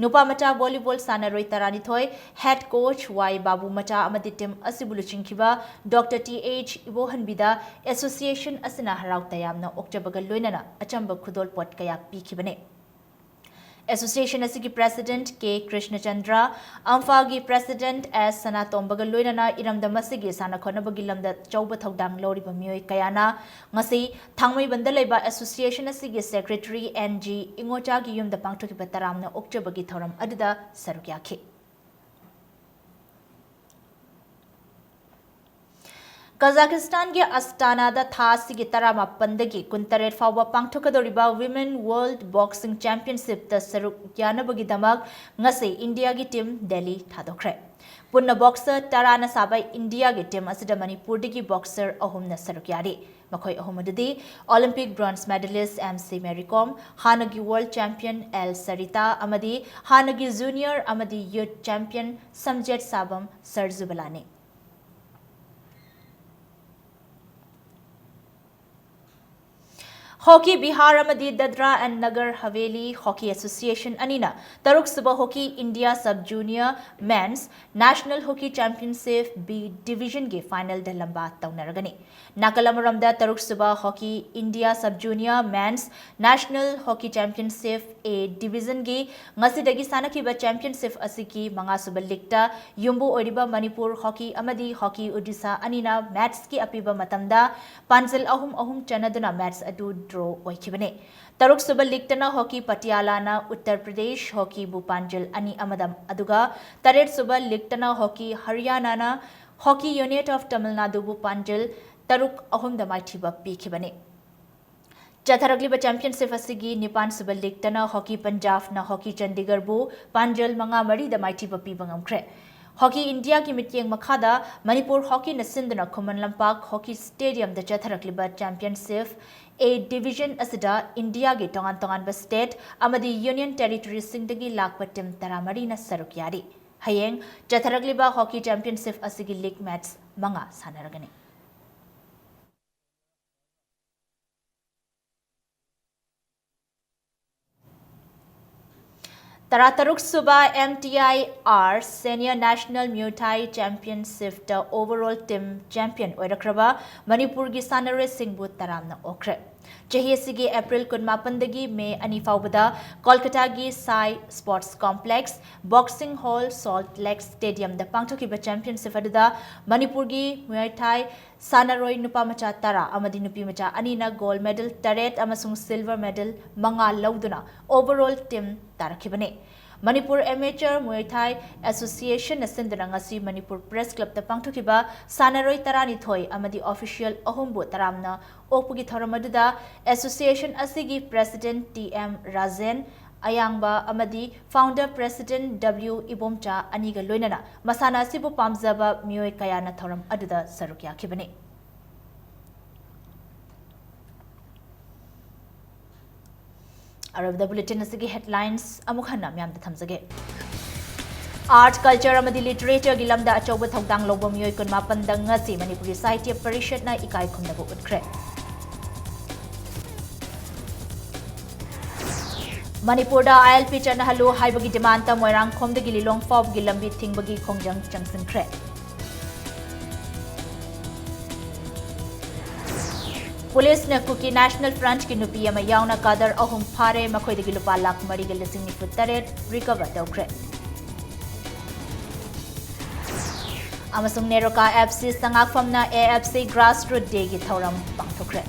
ꯅꯨꯄꯥ ꯃꯆꯥ ꯚꯣꯂꯤꯕꯣꯜ ꯁꯥꯟꯅꯔꯣꯏ ꯇꯔꯥꯅꯤꯊꯣꯏ, ꯍꯦꯗ ꯀꯣꯆ ꯋꯥꯏ ꯕꯥꯕꯨ ꯃꯆꯥ ꯑꯃꯗꯤ ꯇꯤꯝ ꯑꯁꯤꯕꯨ ꯂꯨꯆꯤꯡꯈꯤꯕ ꯗꯣꯛꯇꯔ ꯇꯤ ꯑꯩꯆ ꯏꯕꯣꯍꯟꯕꯤꯗ ꯑꯦꯁꯣꯁꯤꯌꯦꯁꯟ ꯑꯁꯤꯅ ꯍꯔꯥꯎ ꯇꯌꯥꯝꯅ ꯑꯣꯛꯆꯕꯒ ꯂꯣꯏꯅꯅ ꯑꯆꯝꯕ ꯈꯨꯗꯣꯜꯄꯣꯠ ꯀꯌꯥ ꯄꯤꯈꯤꯕꯅꯤ꯫ ꯑꯦꯁꯣꯁꯤꯌꯦꯁꯟ ꯑꯁꯤꯒꯤ ꯄ꯭ꯔꯦꯁꯤꯗꯦꯟꯠ ꯀꯦ ꯀ꯭ꯔꯤꯁꯅꯆꯟꯗ꯭ꯔ, ꯑꯝꯐꯥꯒꯤ ꯄ꯭ꯔꯦꯁꯤꯗꯦꯟꯠ ꯑꯦꯁ ꯁꯅꯥꯇꯣꯝꯕꯒ ꯂꯣꯏꯅꯅ ꯏꯔꯝꯗꯝ ꯑꯁꯤꯒꯤ ꯁꯥꯟꯅ ꯈꯣꯠꯅꯕꯒꯤ ꯂꯝꯗ ꯑꯆꯧꯕ ꯊꯧꯗꯥꯡ ꯂꯧꯔꯤꯕ ꯃꯤꯑꯣꯏ ꯀꯌꯥꯅ ꯉꯁꯤ ꯊꯥꯡꯃꯩꯕꯟꯗ ꯂꯩꯕ ꯑꯦꯁꯣꯁꯤꯌꯦꯁꯟ ꯑꯁꯤꯒꯤ ꯁꯦꯀ꯭ꯔꯦꯇꯔꯤ ꯑꯦꯟ ꯖꯤ ꯏꯉꯣꯆꯥꯒꯤ ꯌꯨꯝꯗ ꯄꯥꯡꯊꯣꯛꯈꯤꯕ ꯇꯔꯥꯝꯅ ꯑꯣꯛꯆꯕꯒꯤ ꯊꯧꯔꯝ ꯑꯗꯨꯗ ꯁꯔꯨꯛ ꯌꯥꯈꯤ꯫ ꯀꯖꯥꯈꯤꯁꯇꯥꯟꯒꯤ ꯑꯁꯇꯥꯅꯥꯗ ꯊꯥ ꯑꯁꯤꯒꯤ ꯇꯔꯥꯃꯥꯄꯟꯗꯒꯤ ꯀꯨꯟꯇꯔꯦꯠ ꯐꯥꯎꯕ ꯄꯥꯡꯊꯣꯛꯀꯗꯧꯔꯤꯕ Women World Boxing Championshipꯇ ꯁꯔꯨꯛ ꯌꯥꯅꯕꯒꯤꯗꯃꯛ ꯉꯁꯤ ꯏꯟꯗꯤꯌꯥꯒꯤ ꯇꯤꯝ ꯗꯦꯜꯂꯤ ꯊꯥꯗꯣꯛꯈ꯭ꯔꯦ꯫ ꯄꯨꯟꯅ ꯕꯣꯛꯁꯔ ꯇꯔꯥꯅ ꯁꯥꯕ ꯏꯟꯗꯤꯌꯥꯒꯤ ꯇꯤꯝ ꯑꯁꯤꯗ ꯃꯅꯤꯄꯨꯔꯗꯒꯤ ꯕꯣꯛꯁꯔ ꯑꯍꯨꯝꯅ ꯁꯔꯨꯛ ꯌꯥꯔꯤ꯫ ꯃꯈꯣꯏ ꯑꯍꯨꯝ ꯑꯗꯨꯗꯤ Olympic bronze medallist M C Mary ꯀꯣꯝ, ꯍꯥꯟꯅꯒꯤ ꯋꯥꯔꯜꯗ ꯆꯦꯝꯄꯤꯌꯟ ꯑꯦꯜ ꯁꯔꯤꯇꯥ ꯑꯃꯗꯤ ꯍꯥꯟꯅꯒꯤ ꯖꯨꯅꯤꯌꯔ ꯑꯃꯗꯤ ꯌꯨꯊ ꯆꯦꯝꯄꯤꯌꯟ ꯁꯝꯖꯦꯠ ꯁꯥꯕꯝ ꯁꯔꯖꯨꯕꯂꯥꯅꯤ꯫ ꯍꯣꯀꯤ ꯕꯤꯍꯥꯔ ꯑꯃꯗꯤ Dadra and Nagar Haveli hockey association ꯑꯅꯤꯅ ꯇꯔꯨꯛꯁꯨꯕ hockey India sub junior men's national hockey championship B ꯗꯤꯕꯤꯖꯟꯒꯤ ꯐꯥꯏꯅꯦꯜꯗ ꯂꯝꯕꯥ ꯇꯧꯅꯔꯒꯅꯤ꯫ ꯅꯥꯀꯜ ꯑꯃꯔꯣꯝꯗ ꯇꯔꯨꯛꯁꯨꯕ hockey India sub junior men's national hockey championship A ꯗꯤꯕꯤꯖꯟꯒꯤ ꯉꯁꯤꯗꯒꯤ ꯁꯥꯟꯅꯈꯤꯕ ꯆꯦꯝꯄꯤꯌꯟꯁꯤꯞ ꯑꯁꯤꯒꯤ ꯃꯉꯥꯁꯨꯕ ꯂꯤꯒꯇ ꯌꯨꯝꯕꯨ ꯑꯣꯏꯔꯤꯕ ꯃꯅꯤꯄꯨꯔ ꯍꯣꯀꯤ ꯑꯃꯗꯤ ꯍꯣꯀꯤ ꯑꯣꯗꯤꯁꯥ ꯑꯅꯤꯅ ꯃꯦꯠꯁꯀꯤ ꯑꯄꯤꯕ ꯃꯇꯝꯗ ꯄꯥꯟꯖꯜ ꯑꯍꯨꯝ ꯑꯍꯨꯝ ꯆꯟꯅꯗꯨꯅ ꯃꯦꯠꯁ ꯑꯗꯨ ꯀ꯭ꯔꯣ ꯑꯣꯏꯈꯤꯕꯅꯤ꯫ ꯇꯔꯨꯛꯁꯨꯕ ꯂꯤꯛꯇꯅ ꯍꯣꯀꯤ ꯄꯇꯤꯌꯥꯂꯥꯅ ꯎꯠꯇꯔ ꯄ꯭ꯔꯗꯦꯁ ꯍꯣꯀꯤꯕꯨ ꯄꯥꯟꯖꯜ ꯑꯅꯤ ꯑꯃꯗ, ꯑꯗꯨꯒ ꯇꯔꯦꯠꯁꯨꯕ ꯂꯤꯛꯇꯅ ꯍꯣꯀꯤ ꯍꯔꯤꯌꯥꯅꯥꯅ ꯍꯣꯀꯤ ꯌꯨꯅꯤꯌꯟ ꯑꯣꯐ ꯇꯥꯃꯤꯜ ꯅꯥꯗꯨꯕꯨ ꯄꯥꯟꯖꯜ ꯇꯔꯨꯛ ꯑꯍꯨꯝꯗ ꯃꯥꯏꯊꯤꯕ ꯄꯤꯈꯤꯕꯅꯤ꯫ ꯆꯠꯊꯔꯛꯂꯤꯕ ꯆꯦꯝꯄꯤꯌꯟꯁꯤꯞ ꯑꯁꯤꯒꯤ ꯅꯤꯄꯥꯟꯁꯨꯕ ꯂꯤꯛꯇꯅ ꯍꯣꯀꯤ ꯄꯟꯖꯥꯕꯅ ꯍꯣꯀꯤ ꯆꯟꯗꯤꯒꯔꯕꯨ ꯄꯥꯟꯖꯜ ꯃꯉꯥ ꯃꯔꯤꯗ ꯃꯥꯏꯊꯤꯕ ꯄꯤꯕ ꯉꯝꯈ꯭ꯔꯦ꯫ ꯍꯣꯀꯤ ꯏꯟꯗꯤꯌꯥꯒꯤ ꯃꯤꯠꯌꯦꯡ ꯃꯈꯥꯗ ꯃꯅꯤꯄꯨꯔ ꯍꯣꯀꯤꯅ ꯁꯤꯟꯗꯨꯅ ꯈꯨꯃꯟ ꯂꯝꯄꯥꯛ ꯍꯣꯀꯤ ꯁ꯭ꯇꯦꯗꯤꯌꯝꯗ ꯆꯠꯊꯔꯛꯂꯤꯕ ꯆꯦꯝꯄꯤꯌꯟꯁꯤꯞ ꯑꯦ ꯗꯤꯕꯤꯖꯟ ꯑꯁꯤꯗ ꯏꯟꯗꯤꯌꯥꯒꯤ ꯇꯣꯉꯥꯟ ꯇꯣꯉꯥꯟꯕ ꯁ꯭ꯇꯦꯠ ꯑꯃꯗꯤ ꯌꯨꯅꯤꯌꯟ ꯇꯦꯔꯤꯇꯣꯔꯤꯁꯤꯡꯗꯒꯤ ꯂꯥꯛꯄ ꯇꯤꯝ ꯇꯔꯥꯃꯔꯤꯅ ꯁꯔꯨꯛ ꯌꯥꯔꯤ꯫ ꯍꯌꯦꯡ ꯆꯠꯊꯔꯛꯂꯤꯕ ꯍꯣꯀꯤ ꯆꯦꯝꯄꯤꯌꯟꯁꯤꯞ ꯑꯁꯤꯒꯤ ꯂꯤꯒ ꯃꯦꯆ ꯃꯉꯥ ꯁꯥꯟꯅꯔꯒꯅꯤ꯫ ꯇꯔꯥꯇꯔꯨꯛ ꯁꯨꯕ ꯑꯦꯝ ꯇꯤ ꯑꯥꯏ ꯑꯥꯔ ꯁꯦꯅꯤꯌꯔ ꯅꯦꯁꯅꯦꯜ ꯃ꯭ꯌꯨ ꯊꯥꯏ ꯆꯦꯝꯄꯤꯌꯟꯁꯤꯞꯇ ꯑꯣꯚꯔꯑꯣꯜ ꯇꯤꯝ ꯆꯦꯝꯄꯤꯌꯟ ꯑꯣꯏꯔꯛꯈ꯭ꯔꯕ ꯃꯅꯤꯄꯨꯔꯒꯤ ꯁꯥꯟꯅꯔꯣꯏꯁꯤꯡꯕꯨ ꯇꯔꯥꯝꯅ ꯑꯣꯛꯈ꯭ꯔꯦ꯫ ꯆꯍꯤ ꯑꯁꯤꯒꯤ ꯑꯦꯄ꯭ꯔꯤꯜ ꯀꯨꯟꯃꯥꯄꯟꯗꯒꯤ ꯃꯦ ꯑꯅꯤ ꯐꯥꯎꯕꯗ ꯀꯣꯜꯀꯇꯥꯒꯤ ꯁꯥꯏ sports complex, boxing hall, salt ꯂꯦꯛ ꯁ꯭ꯇꯦꯗꯤꯌꯝꯗ ꯄꯥꯡꯊꯣꯛꯈꯤꯕ ꯆꯦꯝꯄꯤꯌꯟꯁꯤꯞ ꯑꯗꯨꯗ ꯃꯅꯤꯄꯨꯔꯒꯤ ꯃ꯭ꯌꯨ ꯊꯥꯏ ꯁꯥꯟꯅꯔꯣꯏ ꯅꯨꯄꯥ ꯃꯆꯥ ꯇꯔꯥ ꯑꯃꯗꯤ ꯅꯨꯄꯤ ꯃꯆꯥ ꯑꯅꯤꯅ ꯒꯣꯜꯗ ꯃꯦꯗꯜ ꯇꯔꯦꯠ ꯑꯃꯁꯨꯡ ꯁꯤꯜꯚꯔ ꯃꯦꯗꯜ ꯃꯉꯥ ꯂꯧꯗꯨꯅ ꯑꯣꯚꯔꯑꯣꯜ ꯇꯤꯝ ꯇꯥꯔꯛꯈꯤꯕꯅꯤ꯫ ꯃꯅꯤꯄꯨꯔ ꯑꯦꯃꯦꯆꯔ ꯃ꯭ꯌꯨ ꯊꯥꯏ ꯑꯦꯁꯣꯁꯤꯌꯦꯁꯟꯅ ꯁꯤꯟꯗꯨꯅ ꯉꯁꯤ ꯃꯅꯤꯄꯨꯔ ꯄ꯭ꯔꯦꯁ ꯀ꯭ꯂꯕꯇ ꯄꯥꯡꯊꯣꯛꯈꯤꯕ ꯁꯥꯟꯅꯔꯣꯏ ꯇꯔꯥꯅꯤꯊꯣꯏ ꯑꯃꯗꯤ ꯑꯣꯐꯤꯁꯤꯌꯦꯜ ꯑꯍꯨꯝꯕꯨ ꯇꯔꯥꯝꯅ ꯑꯣꯛꯄꯒꯤ ꯊꯧꯔꯝ ꯑꯗꯨꯗ ꯑꯦꯁꯣꯁꯤꯌꯦꯁꯟ ꯑꯁꯤꯒꯤ ꯄ꯭ꯔꯦꯁꯤꯗꯦꯟꯠ ꯇꯤ ꯑꯦꯝ ꯔꯥꯖꯦꯟ ꯑꯌꯥꯡꯕ ꯑꯃꯗꯤ ꯐꯥꯎꯟꯗꯔ ꯄ꯭ꯔꯦꯁꯤꯗꯦꯟꯠ ꯗꯕ꯭ꯂꯤꯎ ꯏꯕꯣꯝꯆꯥ ꯑꯅꯤꯒ ꯂꯣꯏꯅꯅ ꯃꯁꯥꯟꯅ ꯑꯁꯤꯕꯨ ꯄꯥꯝꯖꯕ ꯃꯤꯑꯣꯏ ꯀꯌꯥꯅ ꯊꯧꯔꯝ ꯑꯗꯨꯗ ꯁꯔꯨꯛ ꯌꯥꯈꯤꯕꯅꯤ꯫ ꯑꯔꯣꯏꯕꯗ ꯕꯨꯂꯦꯇꯤꯟ ꯑꯁꯤꯒꯤ ꯍꯦꯗꯂꯥꯏꯟꯁ ꯑꯃꯨꯛ ꯍꯟꯅ ꯃꯤꯌꯥꯝꯗ ꯊꯝꯖꯒꯦ꯫ ꯑꯥꯔꯠ, ꯀꯜꯆꯔ ꯑꯃꯗꯤ ꯂꯤꯇꯔꯦꯆꯔꯒꯤ ꯂꯝꯗ ꯑꯆꯧꯕ ꯊꯧꯗꯥꯡ ꯂꯧꯕ ꯃꯤꯑꯣꯏ ꯀꯨꯟꯃꯥꯄꯟꯗ ꯉꯁꯤ ꯃꯅꯤꯄꯨꯔꯤ ꯁꯥꯍꯤꯇ꯭ꯌ ꯄꯔꯤꯁꯠꯅ ꯏꯀꯥꯏ ꯈꯨꯝꯅꯕ ꯎꯠꯈ꯭ꯔꯦ꯫ ꯃꯅꯤꯄꯨꯔꯗ ꯑꯥꯏ ꯑꯦꯜ ꯄꯤ ꯆꯠꯅꯍꯜꯂꯨ ꯍꯥꯏꯕꯒꯤ ꯗꯤꯃꯥꯟꯗ ꯃꯣꯏꯔꯥꯡꯈꯣꯝꯗꯒꯤ ꯂꯤꯂꯣꯡ ꯐꯥꯎꯕꯒꯤ ꯂꯝꯕꯤ ꯊꯤꯡꯕꯒꯤ ꯈꯣꯡꯖꯪ ꯆꯪꯁꯤꯟꯈ꯭ꯔꯦ꯫ ꯄꯨꯂꯤꯁꯅ ꯀꯨꯀꯤ ꯅꯦꯁꯅꯦꯜ ꯐ꯭ꯔꯟꯠꯀꯤ ꯅꯨꯄꯤ ꯑꯃ ꯌꯥꯎꯅ ꯀꯥꯗꯔ ꯑꯍꯨꯝ ꯐꯥꯔꯦ, ꯃꯈꯣꯏꯗꯒꯤ ꯂꯨꯄꯥ ꯂꯥꯈ ꯃꯔꯤꯒ ꯂꯤꯁꯤꯡ ꯅꯤꯐꯨ ꯇꯔꯦꯠ ꯔꯤꯀꯚꯔ ꯇꯧꯈ꯭ꯔꯦ꯫ ꯑꯃꯁꯨꯡ ꯅꯦꯔꯣꯀꯥ ꯑꯦꯐ ꯁꯤ ꯁꯉꯥꯛꯐꯝꯅ ꯑꯦ ꯑꯦꯐ ꯁꯤ ꯒ꯭ꯔꯥꯁꯔꯨꯠ ꯗꯦꯒꯤ ꯊꯧꯔꯝ ꯄꯥꯡꯊꯣꯛꯈ꯭ꯔꯦ꯫